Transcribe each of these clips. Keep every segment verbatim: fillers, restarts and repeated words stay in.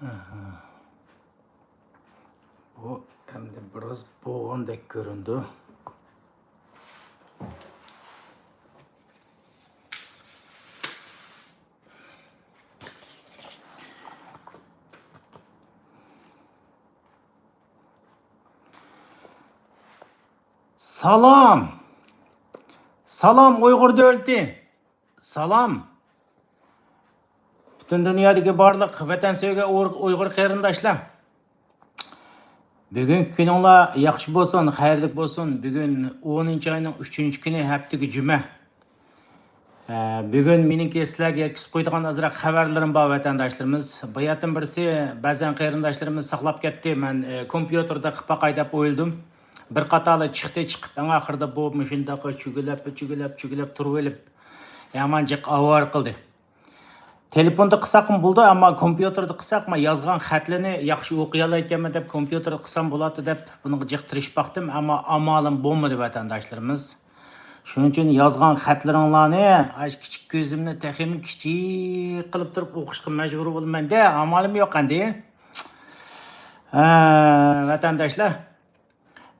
ئاھا. بۇ ئەمدى بىراز بوغاندەك كۆرۈنىدۇ. سالام! سالام ئۇيغۇر دۆلىتى! سالام! پۈتۈن دۇنيادىكى بارلىق ۋەتەن سۆيگەن ئۇيغۇر، ئۇيغۇر قېرىنداشلار! بۈگۈنكى كۈنۈڭلار ياخشى بولسۇن، خەيرلىك بولسۇن. بۈگۈن ئونىنچى ئاينىڭ ئۈچىنچى كۈنى، ھەپتىكى جۈمە. ئە، بۈگۈن مېنىڭكى سىلەرگە يەتكۈزۈپ قويىدىغان ئازراق خەۋەرلىرىم بار، ۋەتەنداشلىرىمىز. باياتىن بىرسى، بەزەن قېرىنداشلىرىمىز ساقلاپ كەتتى. مەن، ئە، كومپيۇتېردا قىلىپ باقاي دەپ ئويلىدىم. بىر قاتارلا چىقتى، چىقىپ، ئەڭ ئاخىرىدا بۇ مۇشۇنداق چۈگىلەپ، چۈگىلەپ، چۈگىلەپ تۇرۇۋېلىپ، يامان جىق ئاۋارە قىلدى. تېلېفوندا قىلساقمۇ بولىدۇ، ئەمما كومپيۇتېردا قىلساق، مەن يازغان خەتلىرىنى ياخشى ئوقۇيالايكەنمەن دەپ، كومپيۇتېردا قىلسام بولاتتى دەپ، بۇنىڭغا جىق تىرىشىپ باقتىم، ئەمما ئامالىم بولمىدى، ۋەتەنداشلىرىمىز. شۇنىڭ ئۈچۈن يازغان خەتلىرىڭلارنى ئاشۇ كىچىك كۆزۈمنى تېخىمۇ كىچىك قىلىپ تۇرۇپ ئوقۇشقا مەجبۇر بولىمەن-دە، ئامالىم يوق ئەمدى. ھە، ۋەتەنداشلار.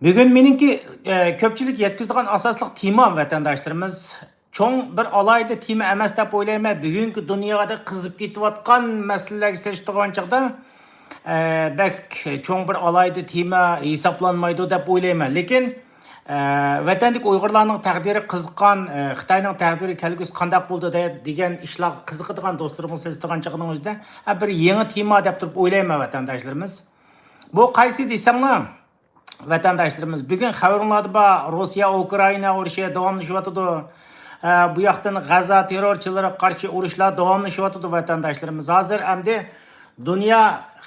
بۈگۈن مېنىڭكى، ئە، كۆپچىلىك يەتكۈزىدىغان ئاساسلىق تېما، ۋەتەنداشلىرىمىز، چوڭ بىر ئالاھىدە تېما ئەمەس دەپ ئويلايمەن. بۈگۈنكى دۇنيادا قىزىپ كېتىۋاتقان مەسىلىلەرگە سېلىشتۇرغان چاغدا، ئە، بەك چوڭ بىر ئالاھىدە تېما ھېسابلانمايدۇ دەپ ئويلايمەن. لېكىن، ئە، ۋەتەندىكى ئۇيغۇرلارنىڭ تەقدىرى قىزىققان، ئە، خىتاينىڭ تەقدىرى كەلگۈسى قانداق بولىدۇ دە-، دېگەن ئىشلارغا قىزىقىدىغان دوستلىرىمغا سېلىشتۇرغان چاغنىڭ ئۆزىدە، ئە، بىر يېڭى تېما دەپ تۇرۇپ ئويلايمەن، ۋەتەنداشلىرىمىز. بۇ قايسى دېسەڭلار، ۋەتەنداشلىرىمىز، بۈگۈن خەۋىرىڭلاردا بار، روسىيە ئۇكرائىنا ئۇرۇشى داۋاملىشىۋاتىدۇ. ئە، بۇ ياقتىن غەززە تېررورچىلىرىغا قارشى ئۇرۇشلار داۋاملىشىۋاتىدۇ، ۋەتەنداشلىرىمىز. ھازىر ئەمدى دۇنيا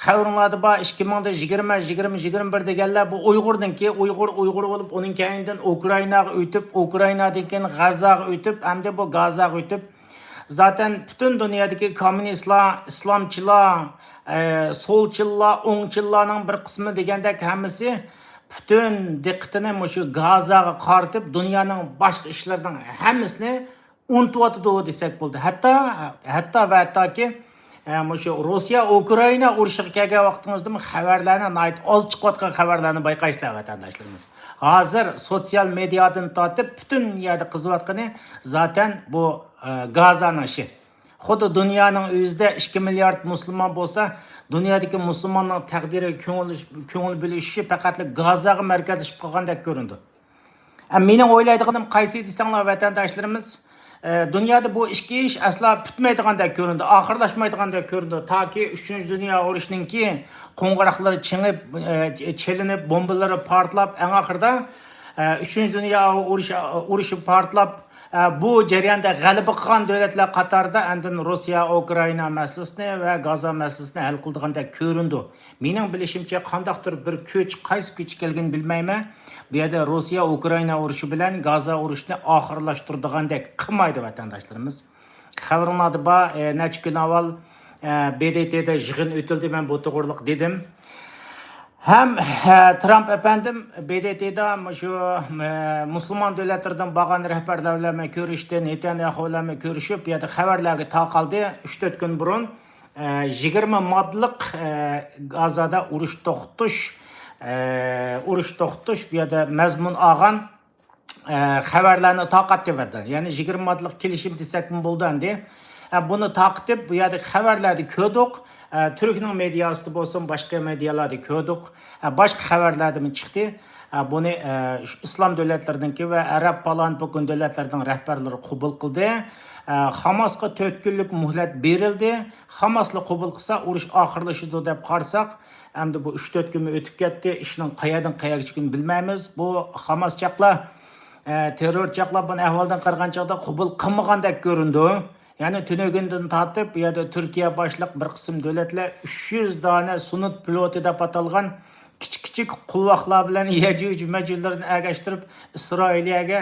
خەۋىرىڭلاردا بار، ئىككى مىڭ يىگىرمە، يىگىرمە، يىگىرمە بىر دېگەنلەر بۇ ئۇيغۇردىنكى، ئۇيغۇر، ئۇيغۇر بولۇپ، ئۇنىڭ كەينىدىن ئۇكرائىناغا ئۆتۈپ، ئۇكرائىنادىن كېيىن غەززاغا ئۆتۈپ، ئەمدى بۇ گازاغا ئۆتۈپ، زاتەن پۈتۈن دۇنيادىكى كوممۇنىستلار، ئىسلامچىلار، ئە، سولچىللار، ئوڭچىللارنىڭ بىر قىسمى دېگەندەك ھەممىسى پۈتۈن دىققىتىنى مۇشۇ گازاغا قارىتىپ، دۇنيانىڭ باشقا ئىشلىرىنىڭ ھەممىسىنى ئۇنتۇۋاتىدۇ دېسەك بولىدۇ. ھەتتا، ھەتتا ۋە ھەتتاكى، ئە، مۇشۇ روسىيە ئۇكرائىنا ئۇرۇشىغا كەلگەن ۋاقتىڭىزدىمۇ خەۋەرلەرنى، ناھايىتى ئاز چىقىۋاتقان خەۋەرلەرنى بايقايسىلەر، ۋەتەنداشلىرىمىز. ھازىر سوتسىيال مېدىيادىن تارتىپ پۈتۈن يەردە قىزىۋاتقىنى زاتەن بۇ، ئە، گازانىڭ ئىشى. خۇددى دۇنيانىڭ ئۆزىدە ئىككى مىليارد مۇسۇلمان بولسا، دۇنيادىكى مۇسۇلماننىڭ تەقدىرىگە كۆڭۈل، كۆڭۈل بۆلۈش ئىشى پەقەتلا گازاغا مەركەزلىشىپ قالغاندەك كۆرۈنىدۇ. ئە، مېنىڭ ئويلايدىغىنىم قايسى دېسەڭلار، ۋەتەنداشلىرىمىز، ئە، دۇنيادا بۇ ئىككى ئىش ئەسلا پۈتمەيدىغاندەك كۆرۈنىدۇ، ئاخىرلاشمايدىغاندەك كۆرۈنىدۇ. تاكى ئۈچىنچى دۇنيا ئۇرۇشىنىڭكى قوڭغۇراقلىرى چىڭىپ، ئە، چېلىنىپ، بومبىلىرى پارتلاپ، ئەڭ ئاخىرىدا، ئە، ئۈچىنچى دۇنيا ئۇرۇشى، ئۇرۇشى پارتلاپ، ئە، بۇ جەرياندا غەلىبە قىلغان دۆلەتلەر قاتارىدا ئاندىن روسىيە، ئۇكرائىنا مەسىلىسىنى ۋە گازا مەسىلىسىنى ھەل قىلىدىغاندەك كۆرۈندى. مېنىڭ بىلىشىمچە، قانداقتۇر بىر كۈچ، قايسى كۈچ ئىكەنلىكىنى بىلمەيمەن، بۇ يەردە روسىيە، ئۇكرائىنا ئۇرۇشى بىلەن گازا ئۇرۇشىنى ئاخىرلاشتۇرىدىغاندەك قىلمايدۇ، ۋەتەنداشلىرىمىز. خەۋىرىڭلاردا بار، ئە، نەچچە كۈن ئاۋۋال، ئە، ب د ت دا يىغىن ئۆتۈلدى، مەن بۇ توغرىلىق دېدىم. ھەم، ھە، ترامپ ئەپەندىم ب د ت دا مۇشۇ، ھە، مۇسۇلمان دۆلەتلىرىدىن بارغان رەھبەرلەر بىلەن كۆرۈشتى، نېتانياھۇ بىلەن كۆرۈشۈپ، بۇ يەردە خەۋەرلەرگە تاقالدى. ئۈچ تۆت كۈن بۇرۇن، ھە، يىگىرمە ماددىلىق، ھە، گازادا ئۇرۇش توختىتىش، ھە، ئۇرۇش توختىتىش بۇ يەردە مەزمۇن ئالغان ئە، خەۋەرلەرنى تارقاتتى ۋەتەن. يەنى يىگىرمە ماددىلىق كېلىشىم دېسەكمۇ بولىدۇ ئەمدى. ئە، بۇنى تارقىتىپ، بۇ يەردىكى خەۋەرلەردە كۆردۇق. ئە، تۈركنىڭ مېدىياسىدا بولسۇن، باشقا مېدىيالاردا كۆردۇق. ئە، باشقا خەۋەرلەردىمۇ چىقتى. ئە، بۇنى، ئە، شۇ ئىسلام دۆلەتلىرىنىڭكى ۋە ئەرەب پالان پۇكۇن دۆلەتلىرىنىڭ رەھبەرلىرى قوبۇل قىلدى. ئە، خاماسقا تۆت كۈنلۈك مۆھلەت بېرىلدى. خاماسلا قوبۇل قىلسا، ئۇرۇش ئاخىرلىشىدۇ دەپ قارىساق، ئەمدى بۇ ئۈچ تۆت كۈنمۇ ئۆتۈپ كەتتى، ئىشنىڭ قەيەردىن قەيەرگىچىكىنى بىلمەيمىز. بۇ خاماسچاقلار، ئە، تېررورچاقلار بۇنى ئەھۋالدىن قارىغان چاغدا قوبۇل قىلمىغاندەك كۆرۈنىدۇ. يەنى تۈنۈگۈندىن تارتىپ بۇ يەردە تۈركىيە باشلىق بىر قىسىم دۆلەتلەر ئۈچ يۈز دانە سۇنۇت پىلوتى دەپ ئاتالغان كىچىك كىچىك قۇلۋاقلار بىلەن يەجۈج مەجۈجلىرىنى ئەگەشتۈرۈپ ئىسرائىلىيەگە،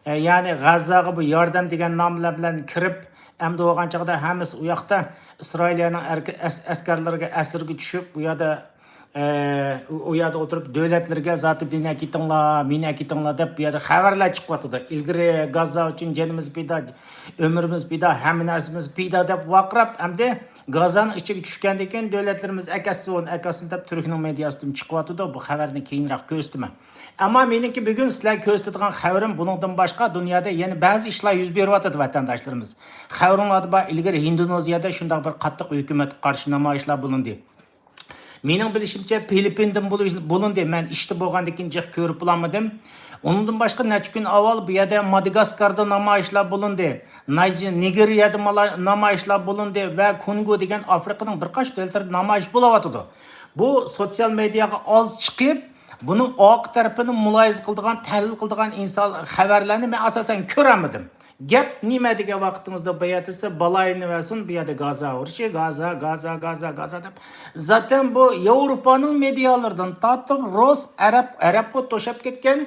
ئە، يەنى غەززاغا بۇ ياردەم دېگەن ناملار بىلەن كىرىپ، ئەمدى بولغان چاغدا ھەممىسى ئۇ ياقتا ئىسرائىلىيەنىڭ ئەركە-، ئەس-، ئەسكەرلىرىگە ئەسىرگە چۈشۈپ، ئۇ يەردە، ئە، ئۇ، ئۇ يەردە ئولتۇرۇپ دۆلەتلىرىگە زاتى مېنى ئەكېتىڭلار، مېنى ئەكېتىڭلار دەپ بۇ يەردە خەۋەرلەر چىقىۋاتىدۇ. ئىلگىرى غەززا ئۈچۈن جېنىمىز پىدا، ئۆمرىمىز پىدا، ھەممە نەرسىمىز پىدا دەپ ۋارقىراپ، ئەمدى گازانىڭ ئىچىگە چۈشكەندىن كېيىن دۆلەتلىرىمىز ئەكەتسۇن، ئەكەتسۇن دەپ تۈركنىڭ مېدىياسىدىمۇ چىقىۋاتىدۇ. بۇ خەۋەرنى كېيىنرەك كۆرسىتىمەن. ئەمما مېنىڭكى بۈگۈن سىلەرگە كۆرسىتىدىغان خەۋىرىم بۇنىڭدىن باشقا دۇنيادا يەنە بەزى ئىشلار يۈز بېرىۋاتىدۇ، ۋەتەنداشلىرىمىز. خەۋىرىڭلاردا بار، ئىلگىرى ھىندونېزىيەدە شۇنداق بىر قاتتىق ھۆكۈمەتكە قارشى نامايىشلار بولۇندى. مېنىڭ بىلىشىمچە، فىلىپپىندىن بولۇش-، بولۇندى. مەن ئىشتا بولغاندىن كېيىن جىق كۆرۈپ بولالمىدىم. ئۇنىڭدىن باشقا نەچچە كۈن ئاۋۋال بۇ يەردە مادىگاسكاردا نامايىشلار بولۇندى. نايج-، نىگېرىيەدە مالا-، نامايىشلار بولۇندى ۋە كونگو دېگەن ئافرىقىنىڭ بىر قانچە دۆلەتلىرىدە نامايىش بولۇۋاتىدۇ. بۇ سوتسىيال مېدىياغا ئاز چىقىپ، بۇنىڭ ئارقا تەرىپىنى مۇلاھىزە قىلىدىغان، تەھلىل قىلىدىغان ئىنسان خەۋەرلەرنى مەن ئاساسەن كۆرەلمىدىم. گەپ نېمە دېگەن ۋاقتىمىزدا بۇ يەردە سىزگە بالايىنى بەرسۇن، بۇ يەردە گازا ئۇرۇشى، گازا، گازا، گازا، گازا دەپ. زاتەن بۇ ياۋروپانىڭ مېدىيالىرىدىن تارتىپ، رۇس، ئەرەب، ئەرەبقا توشاپ كەتكەن،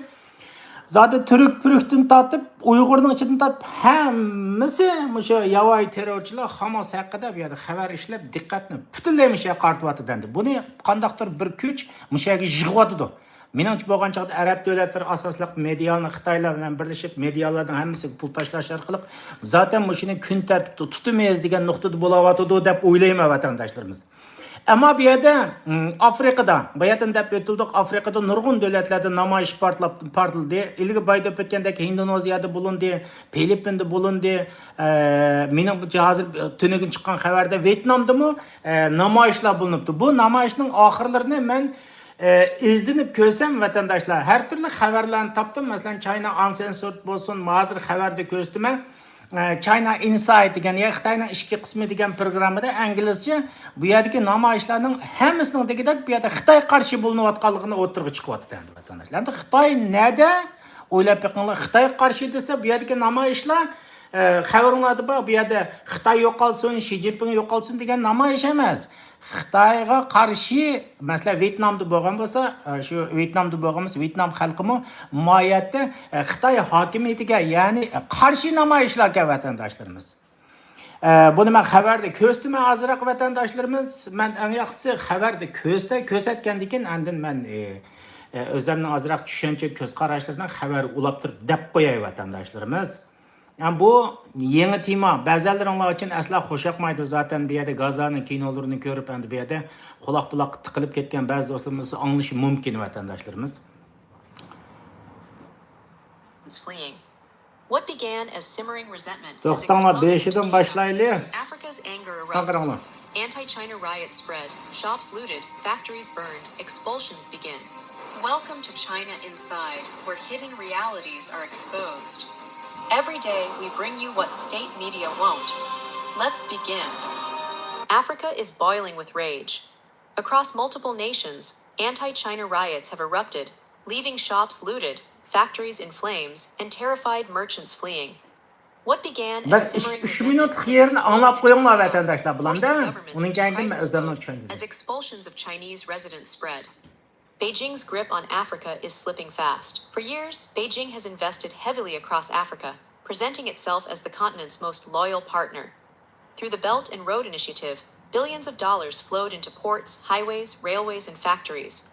زادى تۈرك پۈركتىن تارتىپ، ئۇيغۇرنىڭ ئىچىدىن تارتىپ، ھەممىسى مۇشۇ ياۋايى تېررورچىلار خاماس ھەققىدە بۇ يەردە خەۋەر ئىشلەپ، دىققەتنى پۈتۈنلەي مۇشۇ يەرگە قارىتىۋاتىدۇ ئەمدى. بۇنى قانداقتۇر بىر كۈچ مۇشۇ يەرگە يىغىۋاتىدۇ. مېنىڭچە بولغان چاغدا ئەرەب دۆلەتلىرى ئاساسلىق مېدىيالارنى خىتايلار بىلەن بىرلىشىپ، مېدىيالارنىڭ ھەممىسىگە پۇل تاشلاش ئارقىلىق زاتەن مۇشۇنى كۈن تەرتىپتە تۇتىمىز دېگەن نۇقتىدا بولاۋاتىدۇ دەپ ئويلايمەن، ۋەتەنداشلىرىمىز. ئەمما بۇ يەردە، م، ئافرىقىدا، باياتىن دەپ ئۆتۈلدۇق، ئافرىقىدا نۇرغۇن دۆلەتلەردە نامايىش پارتلاپ، پارتلىدى. ئىلگىرى بايدا ئۆتۈپ ئۆتكەندەك ھىندونېزىيەدە بولۇندى، فىلىپپىندا بولۇندى. ئە، مېنىڭ بۇ ھازىر تۈنۈگۈن چىققان خەۋەردە ۋيېتنامدىمۇ، ئە، نامايىشلار بولۇنۇپتۇ. بۇ نامايىشنىڭ ئاخىرلىرىنى مەن ئە، ئىزدىنىپ كۆرسەم، ۋەتەنداشلار، ھەر تۈرلۈك خەۋەرلەرنى تاپتىم. مەسىلەن، چاينا ئانسېنسورد بولسۇن، ھازىر خەۋەردە كۆرسىتىمەن. ئە، چاينا ئىنسايت دېگەن، يا خىتاينىڭ ئىچكى قىسمى دېگەن پروگراممىدا ئىنگلىزچە بۇ يەردىكى نامايىشلارنىڭ ھەممىسىنىڭ دېگۈدەك بۇ يەردە خىتايغا قارشى بولۇنۇۋاتقانلىقىنى ئوتتۇرىغا چىقىۋاتىدۇ ئەمدى، ۋەتەنداشلار. ئەمدى خىتاي نەدە؟ ئويلاپ بېقىڭلار، خىتايغا قارشى دېسە، بۇ يەردىكى نامايىشلار، ئە، خەۋىرىڭلاردا بار، بۇ يەردە خىتاي يوقالسۇن، شى جىنپىڭ يوقالسۇن دېگەن نامايىش ئەمەس. خىتايغا قارشى، مەسىلەن، ۋيېتنامدا بولغان بولسا، ئە، شۇ ۋيېتنامدا بولغان بولسا، ۋيېتنام خەلقىمۇ ماھىيەتتە، ئە، خىتاي ھاكىمىيىتىگە، يەنى، ئە، قارشى نامايىشلاركەن، ۋەتەنداشلىرىمىز. ئە، بۇنى مەن خەۋەردە كۆرسىتىمەن ئازراق، ۋەتەنداشلىرىمىز. مەن ئەڭ ياخشىسى خەۋەردە كۆرسىتە-، كۆرسەتكەندىن كېيىن ئاندىن مەن، ئە، ئە، ئۆزۈمنىڭ ئازراق چۈشەنچە، كۆز قاراشلىرىنى خەۋەر ئۇلاپ تۇرۇپ دەپ قوياي، ۋەتەنداشلىرىمىز. يا، بۇ يېڭى تېما. بەزەنلىرىڭلار ئۈچۈن ئەسلا خوش ياقمايدۇ. زاتەن بۇ يەردە گازانىڭ كىنولىرىنى كۆرۈپ، ئەمدى بۇ يەردە قۇلاق-قۇلاققا تىقىلىپ كەتكەن بەزى دوستلىرىمىز ئاڭلىشى مۇمكىن، ۋەتەنداشلىرىمىز. Fleeing. What began as simmering resentment has توختاڭلار، exploded into بېشىدىن chaos. باشلايلى. Africa's anger erupts. قاڭقىراڭلار. Anti-China riots spread, shops looted, factories burned, expulsions begin. Welcome to China Inside, where hidden realities are exposed. Every day we bring you what state media won't. Let's begin. Africa is boiling with rage. Across multiple nations, anti-China riots have erupted, leaving shops looted, factories in flames, and terrified merchants fleeing. What began as simmering resentment has exploded into chaos, forcing governments and crisis mode as expulsions of Chinese residents spread. Beijing's grip on Africa is slipping fast. For years, Beijing has invested heavily across Africa, presenting itself as the continent's most loyal partner. Through the Belt and Road Initiative, billions of dollars flowed into ports, highways, railways, and factories.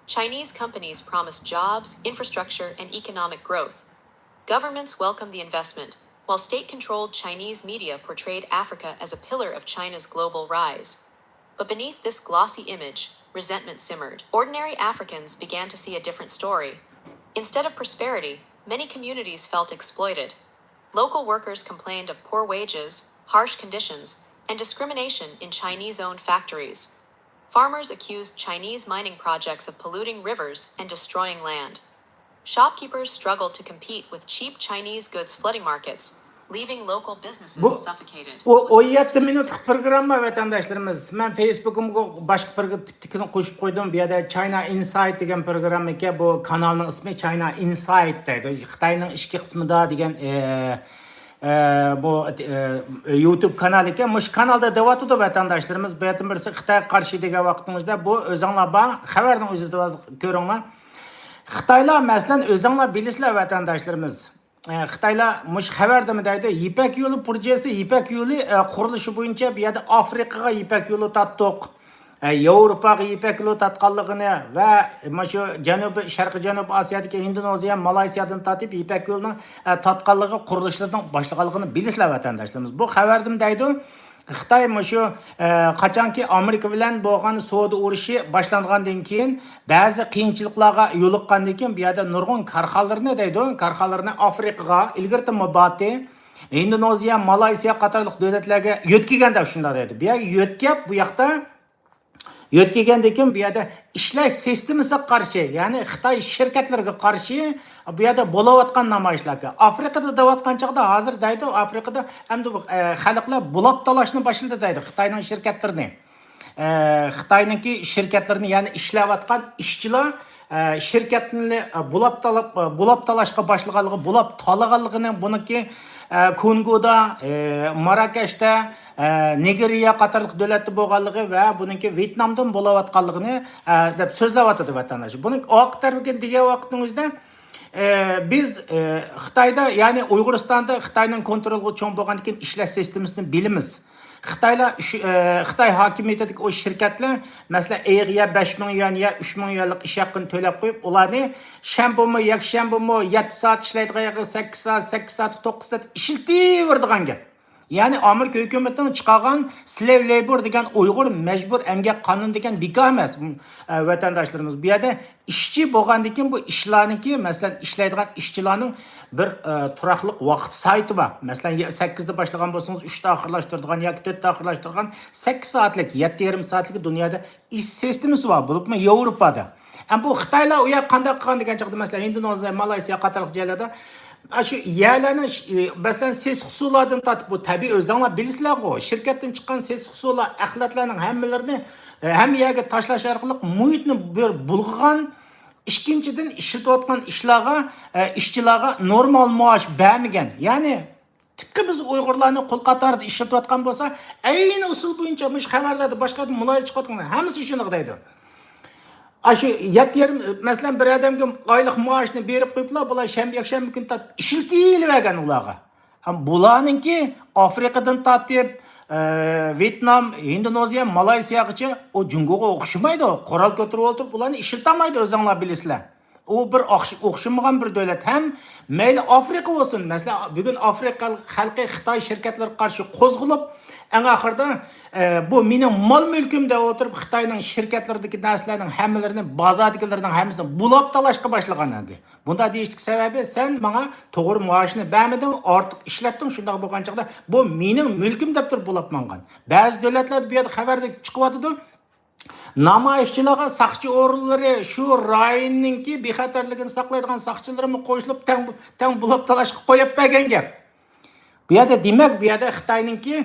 Chinese companies promised jobs, infrastructure, and economic growth. Governments welcomed the investment, while state-controlled Chinese media portrayed Africa as a pillar of China's global rise. But beneath this glossy image, resentment simmered. Ordinary Africans began to see a different story. Instead of prosperity, many communities felt exploited. Local workers complained of poor wages, harsh conditions, and discrimination in Chinese-owned factories. Farmers accused Chinese mining projects of polluting rivers and destroying land. Shopkeepers struggled to compete with cheap Chinese goods flooding markets, leaving local businesses suffocated. بۇ ئون يەتتە مىنۇتلۇق پروگرامما، ۋەتەنداشلىرىمىز. مەن فېيسبۇكۇمغا باشقا بىر تىكىنى قوشۇپ قويدۇم. بۇ يەردە چاينا ئىنسايت دېگەن پروگرامما ئىكەن. بۇ كانالنىڭ ئىسمى چاينا ئىنسايت دەيدۇ. خىتاينىڭ ئىچكى قىسمىدا دېگەن، ئە، ئە، بۇ، ئە، يۇتۇب كانال ئىكەن. مۇشۇ كانالدا دەۋاتىدۇ ۋەتەنداشلىرىمىز. بۇ يەردىن بىرسى خىتايغا قارشى دېگەن ۋاقتىڭىزدا، بۇ ئۆزۈڭلار بار، خەۋەرنىڭ ئۆزىدە كۆرۈڭلار. خىتايلار، مەسىلەن، ئۆزۈڭلار بىلىسىلەر، ۋەتەنداشلىرىمىز. ئە، خىتايلار مۇشۇ خەۋەردىمۇ دەيدۇ، يىپەك يولى پروژېسى، يىپەك يولى، ئە، قۇرۇلۇشى بويىچە بۇ يەردە ئافرىقىغا يىپەك يولى تارتتۇق. ئە، ياۋروپاغا يىپەك يولى تارتقانلىقىنى ۋە مۇشۇ جەنۇبىي، شەرقىي جەنۇبىي ئاسىيادىكى ئىندونېزىيە، مالايسىيادىن تارتىپ يىپەك يولىنىڭ، ئە، تارتقانلىقى، قۇرۇلۇشلىرىنىڭ باشلىغانلىقىنى بىلىسىلەر، ۋەتەنداشلىرىمىز. بۇ خەۋەردىمۇ دەيدۇ، خىتاي مۇشۇ، ئە، قاچانكى ئامېرىكا بىلەن بولغان سودا ئۇرۇشى باشلانغاندىن كېيىن، بەزى قىيىنچىلىقلارغا يولۇققاندىن كېيىن، بۇ يەردە نۇرغۇن كارخانىلىرىنى دەيدۇ، كارخانىلىرىنى ئافرىقىغا، ئىلگىرىتىمۇ باتتى، ھىندونېزىيە، مالايسىيە قاتارلىق دۆلەتلەرگە يۆتكىگەن دەپ شۇنداق دەيدۇ. بۇ يەرگە يۆتكەپ، بۇ ياقتا يۆتكىگەندىن كېيىن بۇ يەردە ئىشلەش سىستېمىسىغا قارشى، يەنى خىتاي شىركەتلىرىگە قارشى بۇ يەردە بولۇۋاتقان نامايىشلاركەن. ئافرىقىدا دەۋاتقان چاغدا ھازىر دەيدۇ، ئافرىقىدا ئەمدى بۇ، ئە، خەلقلەر بۇلاپ تالاشنى باشلىدى دەيدۇ خىتاينىڭ شىركەتلىرىنى. ئە، خىتاينىڭكى شىركەتلىرىنى، يەنى ئىشلەۋاتقان ئىشچىلار، ئە، شىركەتنى، ئە، بۇلاپ تالاپ، ئە، بۇلاپ تالاشقا باشلىغانلىقى، بۇلاپ تالىغانلىقىنى، بۇنىڭكى، ئە، كونگودا، ئە، ماراكەشتە، ئە، نىگېرىيە قاتارلىق دۆلەتتە بولغانلىقى ۋە بۇنىڭكى ۋيېتنامدىمۇ بولۇۋاتقانلىقىنى، ئە، دەپ سۆزلەۋاتىدۇ ۋەتەنداش. بۇنىڭ ئارقا تەرىپىگە دېگەن ۋاقتىڭىزدا، ئە، بىز، ئە، خىتايدا، يەنى ئۇيغۇرىستاندا خىتاينىڭ كونترولىغا چوڭ بولغاندىن كېيىن ئىشلەش سىستېمىسىنى بىلىمىز. خىتايلار شۇ، ئە، خىتاي ھاكىمىيىتىدىكى ئۇ شىركەتلەر، مەسىلەن، ئېيىغا يا بەش مىڭ يۈەن يا ئۈچ مىڭ يۈەنلىك ئىش ھەققىنى تۆلەپ قويۇپ، ئۇلارنى شەنبىمۇ، يەكشەنبىمۇ يەتتە سائەت ئىشلەيدىغان يەرگە سەككىز سائەت، سەككىز سائەت، توققۇز سائەت ئىشلىتىۋېرىدىغان گەپ. يەنى ئامېرىكا ھۆكۈمىتىنىڭ چىقارغان سلېۋ لەيبور دېگەن ئۇيغۇر مەجبۇر ئەمگەك قانۇنى دېگەن بىكار ئەمەس، ئە، ۋەتەنداشلىرىمىز. بۇ يەردە ئىشچى بولغاندىن كېيىن بۇ ئىشلارنىڭكى، مەسىلەن، ئىشلەيدىغان ئىشچىلارنىڭ بىر، ئە، تۇراقلىق ۋاقىت سائىتى بار. مەسىلەن، يە-، سەككىزدە باشلىغان بولسىڭىز، ئۈچتە ئاخىرلاشتۇرىدىغان ياكى تۆتتە ئاخىرلاشتۇرىدىغان سەككىز سائەتلىك، يەتتە يېرىم سائەتلىك دۇنيادا ئىش سىستېمىسى بار، بولۇپمۇ ياۋروپادا. ئەمما بۇ خىتايلار ئۇ يەرگە قانداق قىلغان دېگەن چاغدا، مەسىلەن، ھىندونېزىيە، مالايسىيا قاتارلىق جايلاردا، ئە، شۇ يەرلەرنى، ئە، مەسىلەن، سېسىق سۇلاردىن تارتىپ، بۇ تەبىئىي، ئۆزۈڭلار بىلىسىلەرغۇ، شىركەتتىن چىققان سېسىق سۇلار، ئەخلەتلەرنىڭ ھەممىلىرىنى، ئە، ھەممە يەرگە تاشلاش ئارقىلىق مۇھىتنى بىر بۇلغىغان، ئىككىنچىدىن، ئىشلىتىۋاتقان ئىشلارغا، ئە، ئىشچىلارغا نورمال مائاش بەرمىگەن. يەنى، تىپقى بىز ئۇيغۇرلارنى قۇل قاتارىدا ئىشلىتىۋاتقان بولسا، ئەينى ئۇسۇل بويىچە مۇشۇ خەۋەرلەردە، باشقا يەردە مۇلاھىزە چىقىۋاتقان ھەممىسى شۇنداق دەيدۇ. ئاشۇ يەتتە يېرىم، مەسىلەن، بىر ئادەمگە ئايلىق مائاشنى بېرىپ قويۇپلا، بۇلار شەنبە، يەكشەنبە كۈنى تارتىپ ئىشلىتىۋەرگەن ئۇلارغا. ھەم بۇلارنىڭكى ئافرىقىدىن تارتىپ، ئە، ۋيېتنام، ھىندونېزىيە، مالايسىياغىچە ئۇ جۇڭگوغا ئوخشىمايدۇ. قورال كۆتۈرۈپ ئولتۇرۇپ ئۇلارنى ئىشلىتەلمەيدۇ، ئۆزۈڭلار بىلىسىلەر. ئۇ بىر ئوخش-، ئوخشىمىغان بىر دۆلەت. ھەم مەيلى ئافرىقا بولسۇن، مەسىلەن، بۈگۈن ئافرىقا خەلقى خىتاي شىركەتلىرىگە قارشى قوزغىلىپ، ئەڭ ئاخىرىدا، ئە، بۇ مېنىڭ مال مۈلكۈم دەپ ئولتۇرۇپ، خىتاينىڭ شىركەتلىرىدىكى نەرسىلەرنىڭ ھەممىلىرىنى، بازاردىكىلەرنىڭ ھەممىسىنى بۇلاپ تالاشقا باشلىغان ئەمدى. بۇنداق دېيىشلىك سەۋەبى، سەن ماڭا توغرا مائاشنى بەرمىدىڭ، ئارتۇق ئىشلەتتىڭ، شۇنداق بولغان چاغدا بۇ مېنىڭ مۈلكۈم دەپ تۇرۇپ بۇلاپ ماڭغان. بەزى دۆلەتلەردە بۇ يەردە خەۋەر چىقىۋاتىدۇ. نامايىشچىلارغا ساقچى ئورۇنلىرى، شۇ رايوننىڭكى بىخەتەرلىكىنى ساقلايدىغان ساقچىلىرىمۇ قوشۇلۇپ، تەڭ، تەڭ بۇلاپ تالاشقا قويۇپ بەرگەن گەپ. بۇ يەردە دېمەك، بۇ يەردە خىتاينىڭكى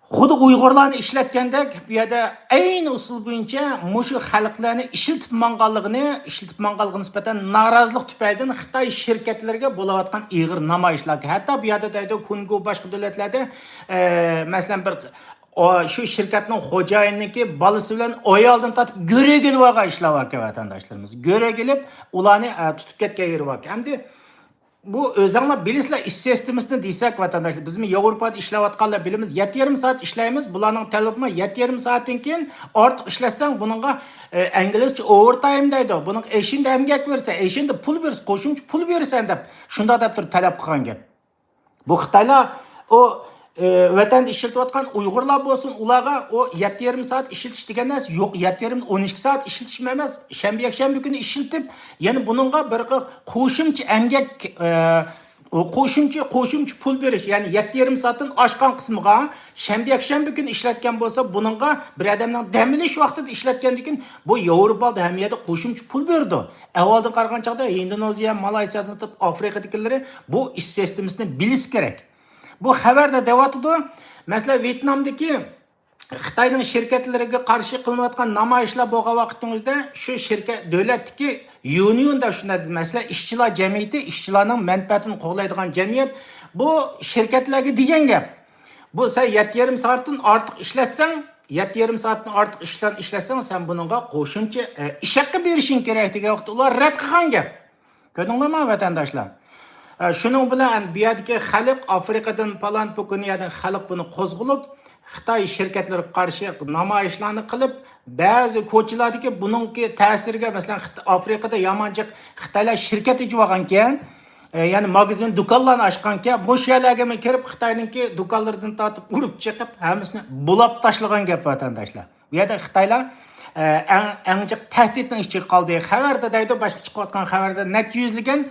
خۇددى ئۇيغۇرلارنى ئىشلەتكەندەك، بۇ يەردە ئەينى ئۇسۇل بويىچە مۇشۇ خەلقلەرنى ئىشلىتىپ ماڭغانلىقىنى، ئىشلىتىپ ماڭغانلىقىغا نىسبەتەن نارازىلىق تۈپەيلىدىن خىتاي شىركەتلىرىگە بولۇۋاتقان ئېغىر نامايىشلار. ھەتتا بۇ يەردە دەيدۇ، كونگو، باشقا دۆلەتلەردە، ئە، مەسىلەن، بىر ئو، شۇ شىركەتنىڭ خوجايىنىنىڭكى بالىسى بىلەن ئايالىدىن تارتىپ گۆرۈگىلى بارغان ئىشلار باركەن، ۋەتەنداشلىرىمىز. گۆرۈگىلى ئۇلارنى، ئە، تۇتۇپ كەتكەن يېرى باركەن. ئەمدى بۇ ئۆزۈڭلار بىلىسىلەر، ئىش سىستېمىسىنى دېسەك، ۋەتەنداشلار، بىزمۇ ياۋروپادا ئىشلەۋاتقانلار بىلىمىز. يەتتە يېرىم سائەت ئىشلەيمىز، بۇلارنىڭ تەلىپىمۇ يەتتە يېرىم سائەتتىن كېيىن ئارتۇق ئىشلەتسەڭ، بۇنىڭغا، ئە، ئىنگلىزچە ئوۋېرتايم دەيدۇ. بۇنىڭغا ئېشىندە ئەمگەك بېرىسەن، ئېشىندە پۇل بېرىسەن، قوشۇمچە پۇل بېرىسەن دەپ، شۇنداق دەپ تۇرۇپ تەلەپ قىلغان گەپ. بۇ خىتايلار ئۇ، ئى، ۋەتەندە ئىشلىتىۋاتقان ئۇيغۇرلار بولسۇن، ئۇلارغا ئۇ يەتتە يېرىم سائەت ئىشلىتىش دېگەن نەرسە يوق. يەتتە يېرىم، ئون ئىككى سائەت ئىشلىتىشمۇ ئەمەس، شەنبە، يەكشەنبە كۈنى ئىشلىتىپ، يەنە بۇنىڭغا بىر قىل قوشۇمچە ئەمگەك، ئى، قوشۇمچە، قوشۇمچە پۇل بېرىش، يەنى يەتتە يېرىم سائەتتىن ئاشقان قىسمىغا شەنبە، يەكشەنبە كۈنى ئىشلەتكەن بولسا، بۇنىڭغا بىر ئادەمنىڭ دەم ئېلىش ۋاقتىدا ئىشلەتكەندىن كېيىن، بۇ ياۋروپادا ھەممە يەردە قوشۇمچە پۇل بېرىدۇ. ئەھۋالدىن قارىغان چاغدا ھىندونېزىيە، مالايسىيادىن تارتىپ ئافرىقىدىكىلىرى بۇ ئىش سىستېمىسىنى بىلىشى كېرەك. بۇ خەۋەردە دەۋاتىدۇ، مەسىلەن، ۋيېتنامدىكى خىتاينىڭ شىركەتلىرىگە قارشى قىلىنىۋاتقان نامايىشلار بولغان ۋاقتىڭىزدا شۇ شىركەت، دۆلەتتىكى يۇنيۇن دەپ شۇنداق، مەسىلەن، ئىشچىلار جەمئىيىتى، ئىشچىلارنىڭ مەنپەئەتىنى قوغدايدىغان جەمئىيەت، بۇ شىركەتلەرگە دېگەن گەپ. بۇ سەن يەتتە يېرىم سائەتتىن ئارتۇق ئىشلەتسەڭ، يەتتە يېرىم سائەتتىن ئارتۇق ئىشلەن-، ئىشلەتسەڭ، سەن بۇنىڭغا قوشۇمچە، ئە، ئىش ھەققى بېرىشىڭ كېرەك دېگەن ۋاقىتتا ئۇلار رەت قىلغان گەپ. كۆردۈڭلارمۇ، ۋەتەنداشلار؟ ئە، شۇنىڭ بىلەن بۇ يەردىكى خەلق، ئافرىقىدىن، پالان پۇكۇن يەردىن خەلق بۇنى قوزغىلىپ، خىتاي شىركەتلىرىگە قارشى نامايىشلارنى قىلىپ، بەزى كوچىلاردىكى بۇنىڭكى تەسىرىگە، مەسىلەن، خىت-، ئافرىقىدا يامان جىق خىتايلار شىركەت ئېچىۋالغانكەن. ئە، يەنى ماگىزىن دۇكانلارنى ئاچقانكەن، مۇشۇ يەرلەرگىمۇ كىرىپ، خىتاينىڭكى دۇكانلىرىدىن تارتىپ ئۇرۇپ چېقىپ، ھەممىسىنى بۇلاپ تاشلىغان گەپ، ۋەتەنداشلار. بۇ يەردە خىتايلار، ئە، ئەڭ، ئەڭ جىق تەھدىتنىڭ ئىچىگە قالدى. خەۋەردە دەيدۇ، باشقا چىقىۋاتقان خەۋەردە نەچچە يۈزلىگەن،